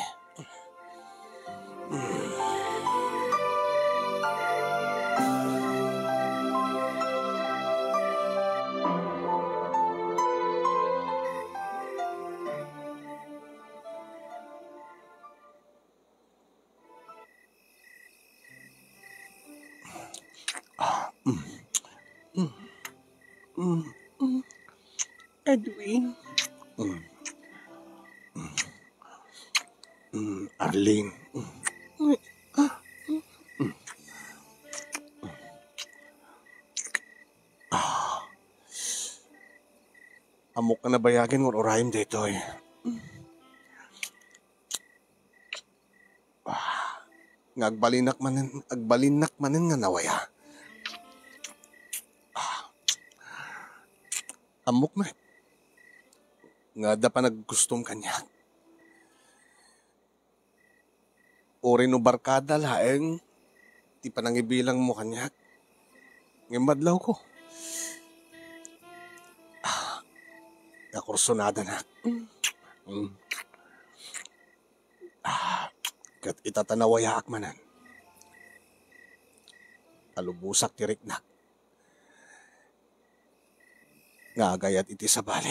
Ah, mm. Mm. Mm. Mm. Edwin. Mm. Mm. Mm. Arlene. Mm. Ah. Mm. Mm. Ah. Ammok a nabayagen nga ur-urayem daytoy. Ah, nga agbalinak manen, agbalinnak manen nga nawaya. Ah, ammok met nga adda panagkustom kaniak. Uray no barkada laeng ti panangibilangmo kaniak, ngem madlawko. Ah, nakursunadanak. Mm. Ah, ket ita ta nawayaak manen, palubosak ti riknak nga agayat iti sabali.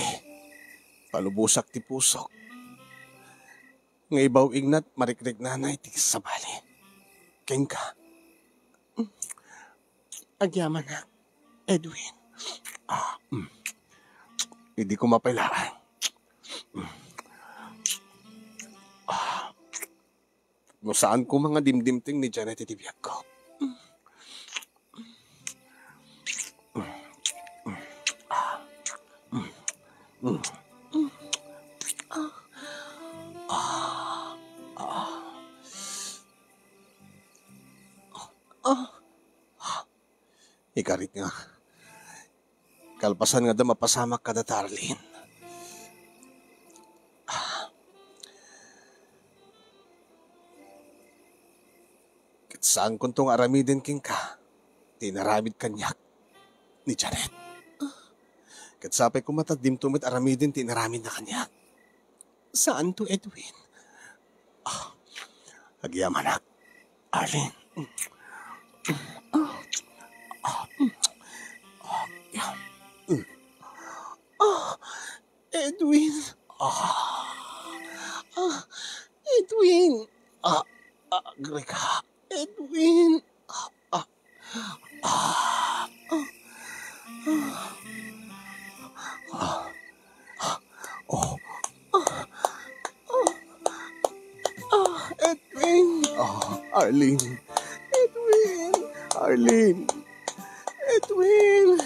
Palubosak ti pusok nga ibaw-ignat marikriknanay ti sabali. Kenka. Agyamanak, Edwin. Ah, mm. Idi ko mapailaan. Mm. Ah, no saan ko nga dimdimteng ni Janet iti biagko. Ikarit nga. Kalpasan nga adda mapasamak kada Arlene. Ket saankonto nga aramiden kenka ti inaramid kaniak ni Janet. Ket sapay koma ta dimto met aramiden ti inaramidna kaniak. Saanto, Edwin? Ah, agyamanak. Arlene. Ah, ah, ah, ah, Edwin. Ah, ah, Edwin. Ah, ah, Greka. Edwin. Ah, ah, ah, ah, ah, ah, oh. Ah, ah, ah, Edwin. Ah, Arlene. Edwin. Arlene. Edwin!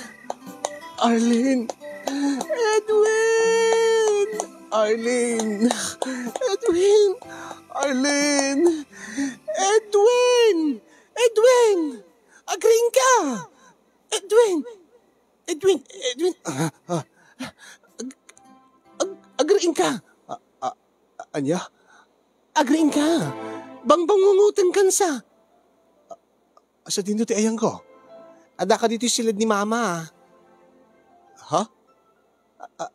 Arlene! Edwin! Arlene! Edwin! Arlene! Edwin! Edwin! Agriingka! Edwin! Edwin! Edwin! Ah, ah. Ag-, ag-, agriingka! Ah, ah, ania? Agriingka! Bangbangungotengkansa! Sadino ti ayangko? Adda ka ditoy siled ni Mama, ah. Ha? A-, a-,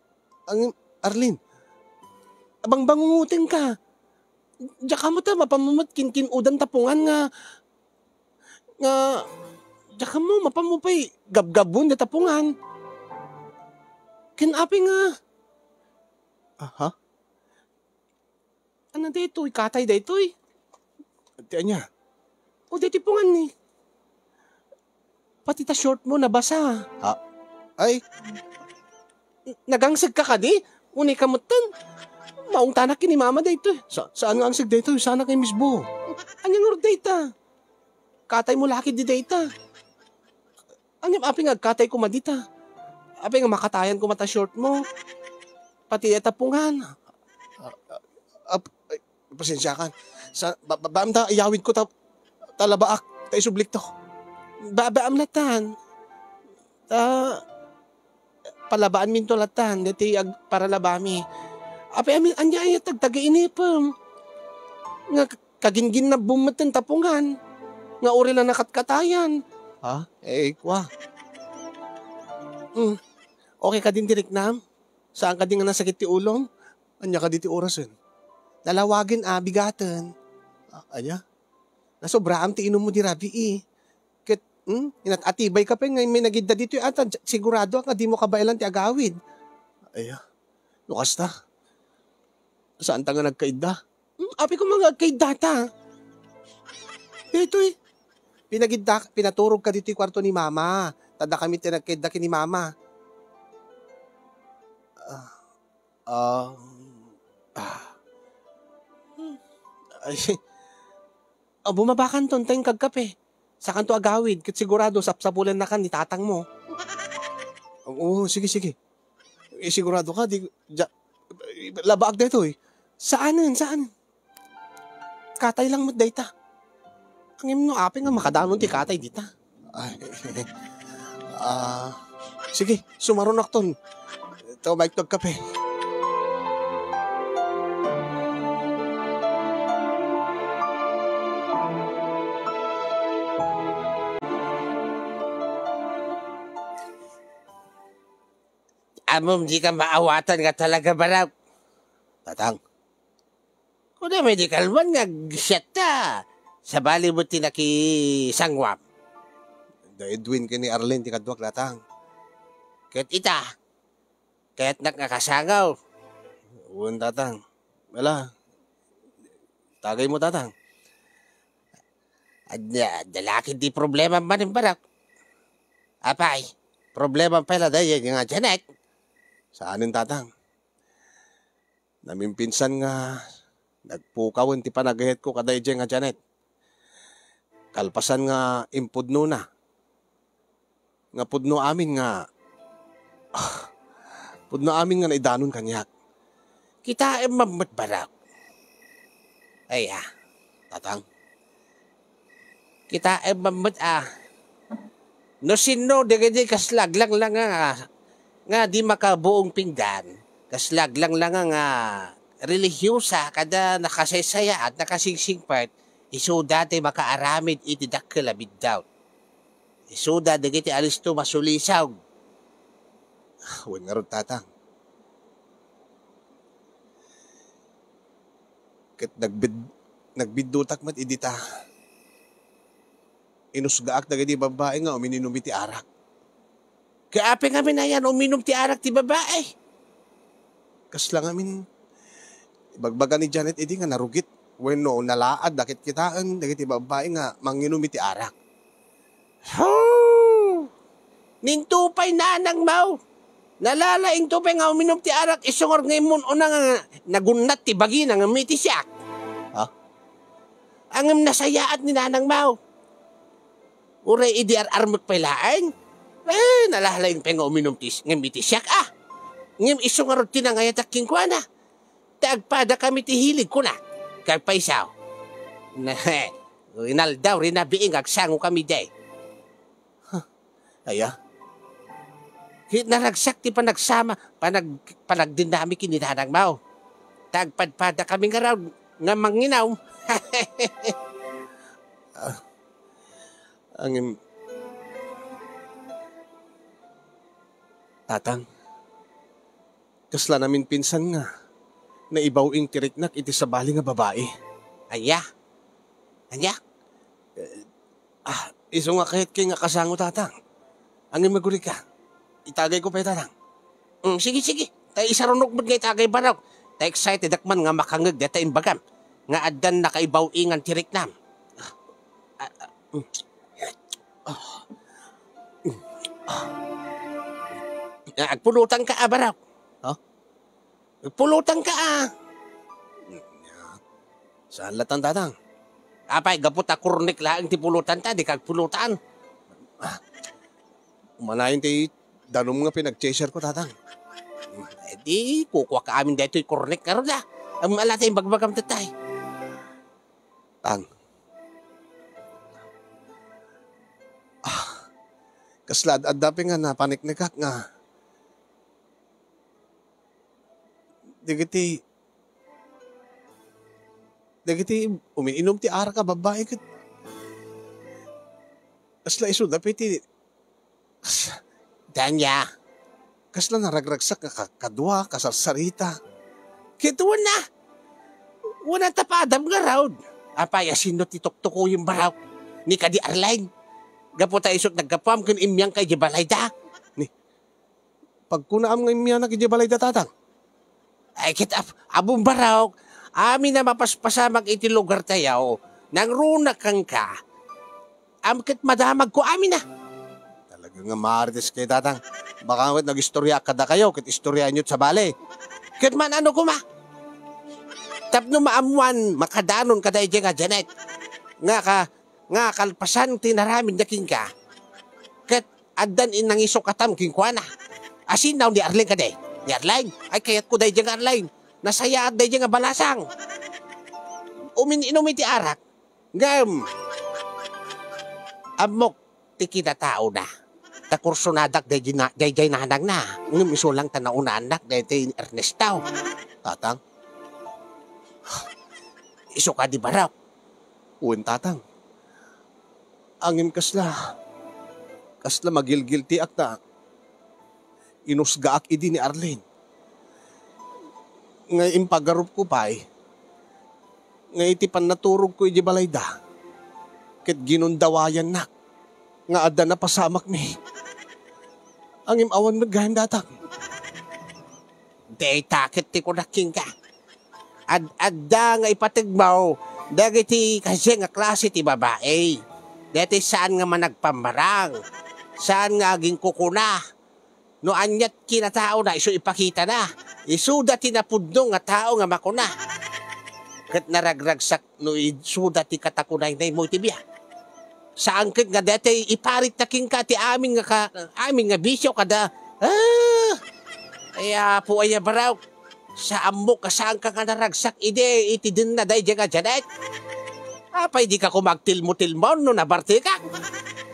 ang, Arlene, bangbangungotengka. Diak ammo ta mapanmo met kinkin-udan tapungan nga, nga, diak ammo mapanmo pay gabgabuen da tapungan. Ken apay nga. Aha? Ano daytoy? Katay daytoy? Ti ania? O, daytoy pungan ni. Pati ta short mo, nabasa. Ha? Ay. N-, nagangseg ka kadi? Uni ka metten. Maungtanak ken ni Mama daytoy. Sa-, saan nga angseg daytoy? Saan nga imisbo? Anya ngarud dayta? Katay mo lakid di dayta. Ngem apay nga agkatay koma dita? Apay nga makatayan koma ta short mo? Pati dayta pungan. Ah, ah, ap-, ay, pasensiakan. Sa, ba, ba, baam ta iyawidko ta, ta labaak, ta isublikto. Ba, baam latan. Ta, palabaanminto latan, daytoy ag-, paralabami. Apay amin, ania aya tagtaga inipem? Nga Kaginginnabbom met ti tapungan, nga uray la nakatkatayan. Ha? Eh, kwa. Mm. Okay ka din ti riknam? Saan ka din nga nasakit ti ulom? Ania ka di ti orasen? Nalawagen a, bigaten. Ah, ania? Nasobraam ti inummo di rabii. Ket, hmm, inat-atibay ka pay nga may nagidda ditoy ata, sigurado nga dimo kabaelan ti agawid. Aya, no kasta, saan ta nga nagkaidda? Hmm, apay koma nga agkaidda ta. Ditoy, pinagidda, pinaturog ka ditoy kwarto ni Mama. Tadda kami ti nagkaidda ken ni Mama. Ah, ah, ah. Hmm. Ay, ah, bumabakanto, intay kagkape. Sakanto agawid, ket sigurado sapsapulennakan ni tatangmo. Oo, sige, sige. Eh, sigurado ka, di, ja, labaak daytoy. Saanen, saanen. Katay lang met dayta. Ngem no apay nga makadanon ti katay dita. Ay, ah, sige, sumaronakton. Ito, maikto agkape. Ammom, dika maawatan nga talaga, Barok. Tatang. Kunam, di kalman nga agsiatta. Sabali met ti nakisanguam. Da Edwin ken ni Arlene ti kaduak, Tatang. Ket ita, kayatnak nga kasangaw. Wen, Tatang. Ala, itagaymo, Tatang. Adda, adda la ketdi problema manen, Barok. Apay, problema pay la daydiay nga Janet? Saanen, Tatang. Namimpinsan nga nagpukawen ti panagayatko kadaydiay nga Janet. Kalpasan nga impudnona, nga pudno amin nga, ah, pudno amin nga naidanon kaniak. Kitaem man met, Barok. Ay, ah, Tatang. Kitaem man met, ah. No sinno dagiti kasla aglanglanga nga, nga di makabuong pinggan, kasla aglanglanga nga relihiyosa kada nakasaysayaat, nakasingsingpet, isuda ti makaaramid iti dakkel a biddaw. Isuda dagiti alisto masulisog. Ah, wen ngarud, Tatang. Ket nagbid-, nagbiddutak met idi ta inusgaak dagiti babbai nga umininum iti arak. Ket apay ngamin a yan uminum ti arak ti babbai? Kasla ngamin, ibagbaga ni Janet idi nga narugit wenno nalaad da ket kitaen dagiti babbai nga manginum iti arak. Ho! Ninto pay nanangmo. Nalalaingto pay nga uminum ti arak, isu ngarud nga immun-una nga nagunnat ti bagina ngem iti siak. Ha? Ngem nasayaat ni nanangmo. Uray idi ar-armek pay laeng, eh, nalalaing pay nga uminum ti, ngem iti siak, ah. Ngem isu ngarud ti nangayatak kenkuana. Ta agpadakami ti hilig, kuna. Kagpayso. Ne, inaldaw, rinabii nga agsangokami diay. Huh. Aya? Ket naragsak ti panagsama, panag-, panagdennami ken ni nanangmo. Ta agpadpadakami ngarud nga manginum. Ah, angin. Tatang. Kasla naminpinsan nga naibaw-ing ti riknak iti sabali nga babai. Ania? Ania? Eh, ah, isu nga kayatki nga kasango, Tatang. Angin, magurika. Itagayko pay, Tatang. Mm, sige, sige. Ta isarunok met nga itagay, Barok. Ta excited ak man nga makangngeg dayta imbagam nga addan nakaibaw-ingan ti riknam. Ah, ah, mm. Ah. Ah, agpulutanka, a, Barok. Ha? Agpulutanka, a. Saan latta, Tatang? Apay, gapu ta kurnek laeng ti pulutanta, dika agpulutan. Ah. Umanayon ti danum nga pinag-chaserko, Tatang. Eh, di, kukuaka amin daytoy kurnek ngarud, a. Ammom la ta imbagbagam, tatay. Tang. Ah, kasla ad-adda pay nga napaniknekak nga dagiti, dagiti umiinum ti arak a babbai ket kasla isuda pay ti, kas-, Danya, kasla naragragsak nga ka-, kadua, kasarsarita. Ket wen a, wen a tapadam ngarud. Apay, asino ti tuktukoyem, Baraw? Ni kadi Arlene? Gapu ta isut' naggapuam ken immiangka idiay balayda. Ni, pagkunaam nga immianak idiay balayda, Tatang? Ay, ket ap-, ammom, Baraw, amin a mapaspasamak iti lugartayo, nangrunak kenka. Am-, ket madamagko amin a. Talaga nga marites kayo, Tatang. Baka met nagistoryaak kadakayo, ket istoryaenyo ti sabali. Ket man-ano koma? Tapno maammuan, makadanon kadaydiay nga Janet. Nga ka-, nga kalpasan ti inaramidna kenka. Ket addan in-, nangisukatam kenkuana. Asino ni Arlene kadi? Ni Arlene? Ay, kayatko daydiay nga Arlene. Nasayaat daydiay nga balasang. Umin-inum iti arak. Ngem, ammok ti kinataona. Ta kursonadak daydiay na-, daydiay nanangna. Ngem isu lang ta naunaannak daytoy ni Ernesto. Tatang? Isu kadi, Baraw? Wen, Tatang. Ngem kasla, kasla magilgiltiak ta inusgaak idi ni Arlene. Nga impagarupko pay, nga iti pannaturogko idiay balayda, ket ginundawayannak nga adda napasamakmi. Ngem awan met gayam, Tatang. Dayta ket ti kunak kenka. Ad-, adda nga ipategmo dagiti kasidiay nga klase ti babai. Daytoy saan nga managpammarang, saan nga aginkukuna. No aniat kinataona, isu ipakitana. Isuda ti napudno nga tao nga makuna. Ket naragragsak no isuda ti katakunaynaymo iti biag. Saan ket nga daytoy iparitna kenka ti amin nga ka-, amin nga bisio kada, ah, ay, Apo, ay, Baraw, saanmo, kasaanka nga naragsak idi iti denna daydiay nga Janet? Apay, dika koma agtilmo-tilmon no nabartekak?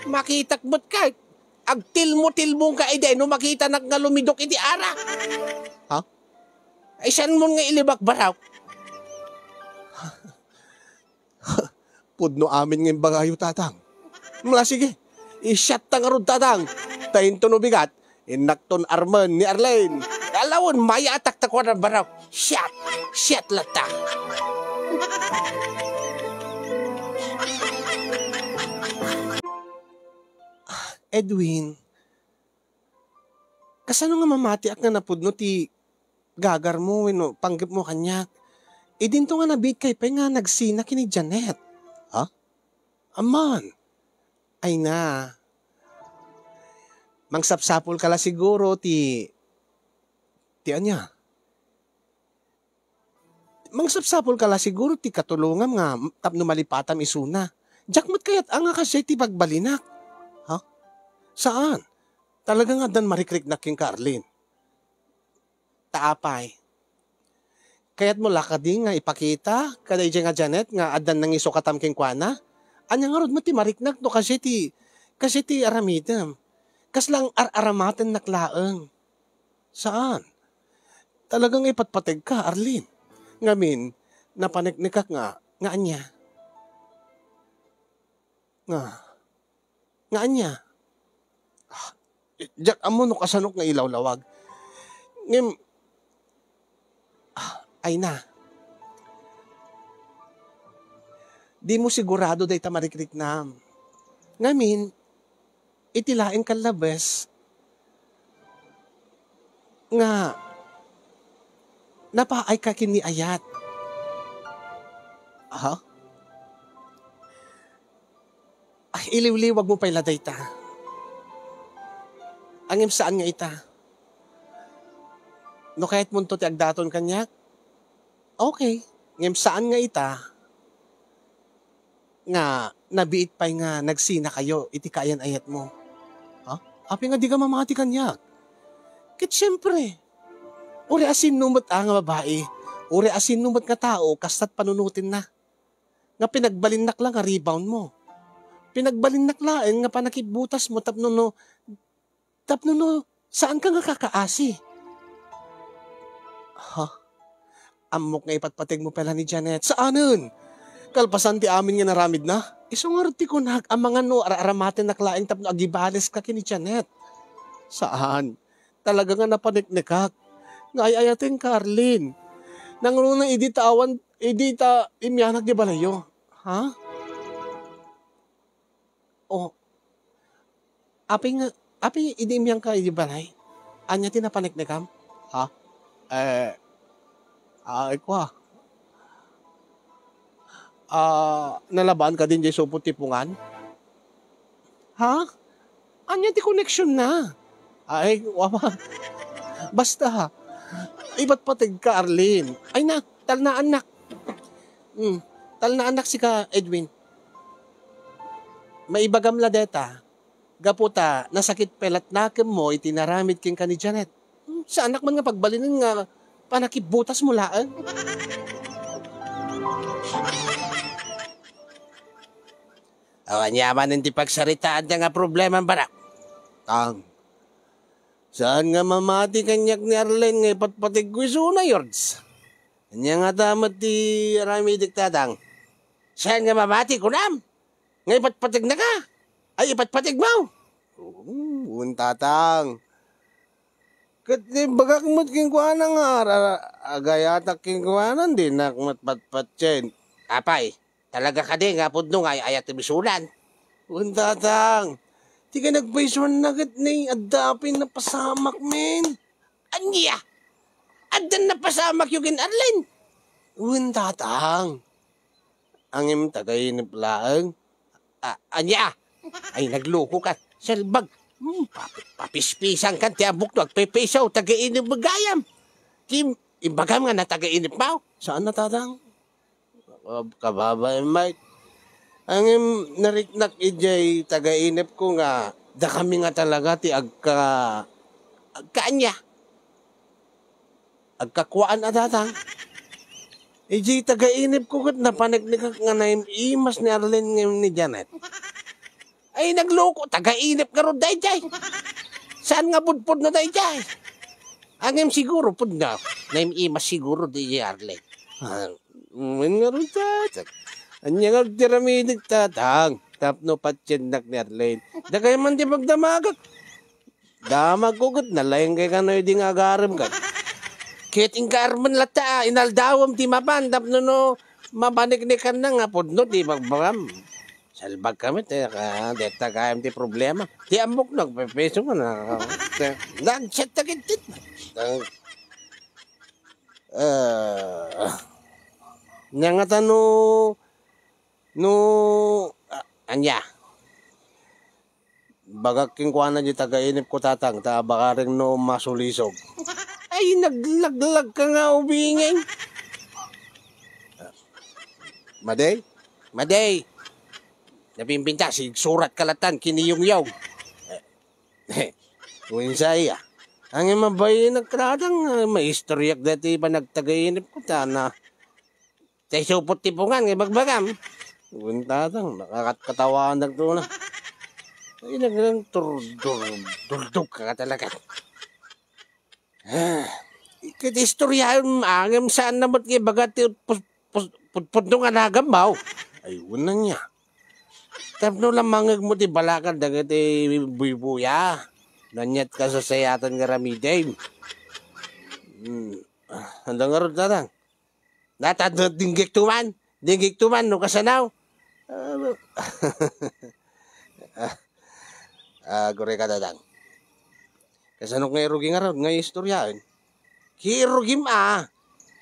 Makitak met kay, agtilmo-tilmongka idi no makitanak nga lumidok iti arak. Ha? Ay, saanmon nga ilibak, Baraw? Pudno amin nga imbagayo, Tatang. Mla, sige. Isiatta ngarud, Tatang. Ta inton ubigat, innakton armen ni Arlene. Alawen, mayaatak ta kuana, Baraw. Siat! Siat latta! Edwin, kasano nga mamatiak nga napudno ti gagarmo wenno panggepmo kaniak? Idinto nga nabiitkay pay nga nagsina ken ni Janet. Ha? Aman. Ay na. Mangsapsapulka la siguro ti, ti ania? Mangsapsapulka la siguro ti katulongam nga tapno malipatam isuna. Diak met kayat a nga kasdiay ti pagbalinak. Ha? Saan? Talaga nga addan marikriknak kenka, Arlene. Ta apay? Kayatmo la kadi nga ipakita kadaydiay nga Janet nga addan nangisukatam kenkuana? Ania ngarud met ti mariknak no kasdiay ti, kasdiay ti aramidem? Kasla ar-aramatennak laeng. Saan? Talaga nga ipatpategka, Arlene. Ngamin, napaneknekak nga, nga ania? Nga, nga ania? Ah, diak ammo no kasanok nga ilawlawag. Ngem, ah, ay na. Dimo sigurado dayta marikriknam. Ngamin, iti laeng kallabes nga napaayka ken ni Ayat. Aha? Ah, iliwliwagmo pay la dayta. Ngem saan nga ita. No kayatmonto ti agdaton kaniak, okay. Ngem saan nga ita nga nabiit pay nga nagsinakayo iti kaayan-ayatmo. Ha? Apay nga dika mamati kaniak? Ket siempre, uray a sinno met a nga babai, uray a sinno met nga tao, kasta't panunotenna. Nga pinagbalinnak la nga rebound mo. Pinagbalinnak laeng nga panakibbutas mo tapno no, tapno no, saanka nga kakaasi. Ha? Ammok nga ipatpategmo pay la ni Janet. Saanen! Kalpasan ti amin nga naramidna, isu ngarud ti kunak, amangan no ar-aramatennak laeng tapno agibaleska ken ni Janet. Saan? Talaga nga napaneknekak nga ay-ayatenka, Arlene. Nangruna idi ta awan, idi ta immianak di balayyo. Ha? O, apay nga, apay idi immianka idi balay? Ania ti napaneknekam? Ha? Eh, ay, kua. Ah, nalabaanka din jay supot ti pungan? Ha? Ania ti koneksionna? Ay, wa pa. Basta, ipatpategka, Arlene. Ay na, talnaannak. Hmm, talnaannak sika, Edwin. Maibagam la deta, gapu ta nasakit pay la ti nakemmo iti naramid kenka ni Janet. Hmm, saanak man nga pagbalinen nga panakibutasmo laeng. Awan aniaman ti pagsaritaanda nga problema, barak. Tang, saan nga mamati kaniak ni Arlene nga ipatpategko isuna, Yords? Ania ngata met ti aramidek, Tatang? Saan nga mamati, kunam? Nga ipatpategnaka? Ay, ipatpategmo? Oo, wen, Tatang. Ket imbagak met kenkuana nga ar-, ar-, agayatak kenkuana, dinak met patpatien. Apay, talaga kadi nga pudno nga ay-ayatem isuna? Wen, Tatang. Ti kinapaysuanna ket ni adda apay napasamak, men. Ania? Adda napasamakyo ken Arlene? Wen, Tatang. Ngem taga-inep laeng. A-, ania? Ay, naglukoka. Salbag. Hmm, pa-, papispisankan ti ammokno, agpepeso, taga-inep gayam. Ti imbagam nga nataga-inepmo? Saan a, Tatang? Kab-, kababain, Mike. Ngem nariknak idiay taga-inepko nga dakami nga talaga ti agka-, agkaania? Agkakuaan a, Tatang. Idiay taga-inepko ket napaneknekak nga naim-imas ni Arlene ngem ni Janet. Ay, nagloko, taga-inep ngarud daydiay. Saan nga pudpudno daydiay? Ngem siguro pudno. Naim-imas siguro daydiay, Arlene. Ah, wen ngarud, Tatang. Ania nga agtiramidek, Tatang? Tapno patiennak ni Arlene. Dakay man ti pagdamagak. Damagko ket nalaingkay kano idi nga agarem ket. Ket inka armen latta a inaldawem ti mapan tapno no mapaneknekanna nga pudno ti ibagbagam. Salbag kami, te, ka, detta gayam ti problema. Ti ammok nagpepeso nga na, te, nagset ta ket tit-, eh, nia ngata no, no, a-, ania? Bagak kenkuana diay taga-inepko, Tatang, ta bakareng no masulisog. Ay, naglaglagka nga ubingay. Madi? Madi! Nabimbinta, sigsuratka latta ken ni Yongyong. Wen, saanna? Ngem mabainakka, Tatang, maistoryak daytoy panagtaga-inepko, ta na, tay supot ti pungan nga ibagbagam. Wen, Tatang, nakakatkatawanak to na. Ay, naglang turdur, durdog ka talaga. Ah, ket istoryaem, ngem saanna met nga ibaga ti pus-, pus-, pudpudno nga nagammo. Ay, wen, ania? Tapno la mangngegmo ti balakad dagiti buybuya. Naniatka sasayaten nga aramidem. Hmm. Ah, ania ngarud, Tatang? Nata, dinggikto man. Dinggikto man, no kasano? Ah, ah, agurayka, Tatang. Kasano nga irugi ngarud nga istoryaen? Kirugim a,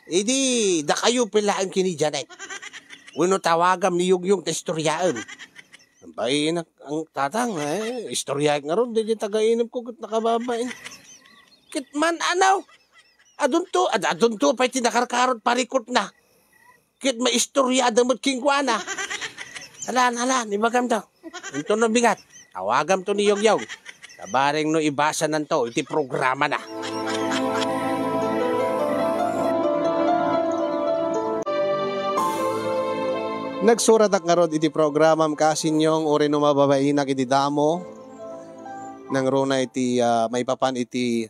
idi dakayo pay laeng ken ni Janet. Wenno tawagam ni Yongyong ta istoryaem. Bainak, Tatang, eh, istoryaek ngarud, daydi taga-inepko ket nakababain. Ket man, ano? Adunto, ad-, adunto pay ti nakarkarot parikutna. Ket maistoryada met kenkuana. Alan, alan, ibagamto. Inton no bigat, awagamto ni Yongyong. Kabareng no ibasananto iti programana. Nagsuratak ngarud iti programam, Kasinyong, uray no mababainak iti damo. Nangruna iti, ah, maipapan iti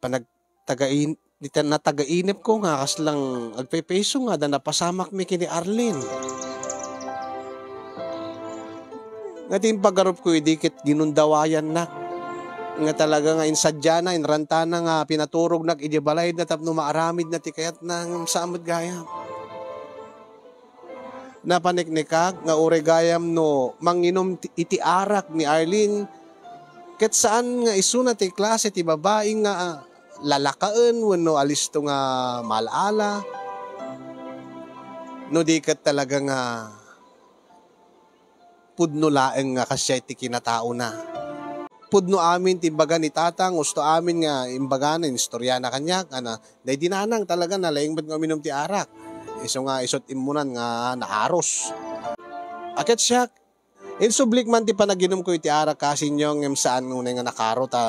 panagtagain-, iti natagainepko nga kaslang agpepeso nga adda napasamakmi ken ni Arlene. Ngati impagarupko idi ket ginundawayannak. nga talaga nga insadiana, inrantana nga pinaturognak idiay balayna tapno maaramidna ti kayatna, ngem saan met gayam. Napaniknikak nga uray gayam no manginom ti, iti arak ni Arlene, ket saan nga isuna ti klase ti babai nga, ah, lalakaen wenno alisto nga maal-ala, no di ket talaga nga pudno laeng nga kasdiay ti kinataona. Pudno amin ti imbaga ni Tatang, husto amin nga imbagana, inistoriana kaniak, ana, daydi nanang talaga nalaing met nga uminum ti arak. Isu nga isut' immunan nga naaros. A ket siak, insublik man ti panaginumko iti arak, Kasinyong, ngem saan unay nga nakaro ta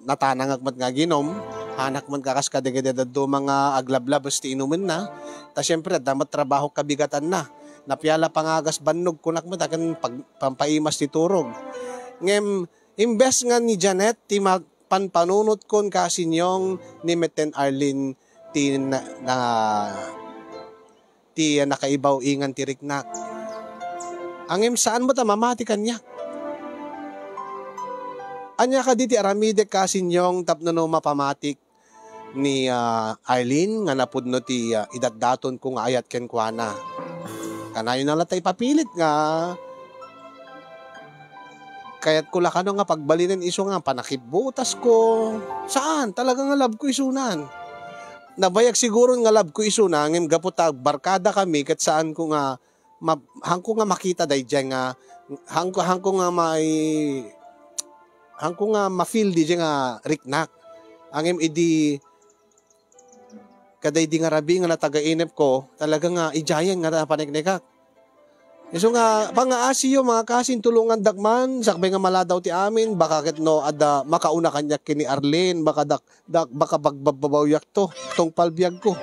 natanangak met nga aginom, hanak met nga kas kadagiti dadduma nga aglablabes ti inumenna, ta siempre, adda met trabahok kabigatanna. Napiala pangagas bannog, kunak met, a ken pag-, pampaimas ti turog. Ngem, imbes nga ni Janet ti ma-, panpanunotkon, Kasinyong, ni Meten Arlene ti na-, na-, ti nakaibaw-ingan ti riknak. Ngem saan met a mamati kaniak. Ania kadi ti aramidek, Kasinyong, tapno no mapamatik ni, ah, Arlene nga napudno ti, ah, idatdatonko nga ayat kenkuana? Kanayon na latta ipapilit nga kayatko la kano nga pagbalinen isu nga panakibutasko. Saan, talaga nga love ko isunan. Nabayag siguron nga love ko isuna, ngem gapu ta barkada kami ket saanko nga ma-, haanko nga makita daydiay nga, haanko, haanko nga mai-, haanko nga ma-feel daydiay nga riknak. Ngem idi kadaydi nga rabii nga natagainepko, talaga nga idiayen nga napaniknikak. Isu nga, pangaasiyo, mga kasin, tulongandak man, sakbay nga maladaw ti amin, baka ket no adda makauna kaniak ken ni Arlene, baka dak-, dak-, baka bagbabbabawyakto, tungpal biagko.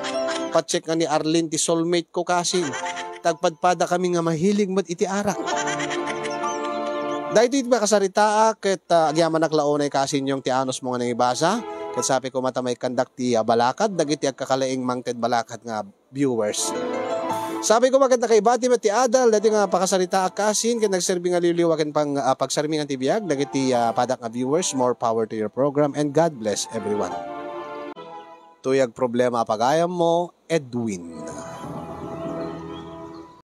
Patsek nga ni Arlene ti soulmate ko, kasin. Tagpadpada kami nga mahilig met iti arak. Daytoy ti pakasaritaak ket, ah, agyamanak la unay, Kasinyong, ti anusmo nga nangibasa. Ket sapay koma ta maikkandak ti, ah, balakad dagiti agkakalaing mangted balakad nga viewers. Sapay koma ket nakaibati met ti adal daytoy nga pakasaritaak, kasin, ket nagserbi nga liwliwa ken pang-, ah, pagsarmingan ti biag dagiti, ah, padak nga viewers. More power to your program and God bless everyone. Tuyag problema a pagayammo, Edwin.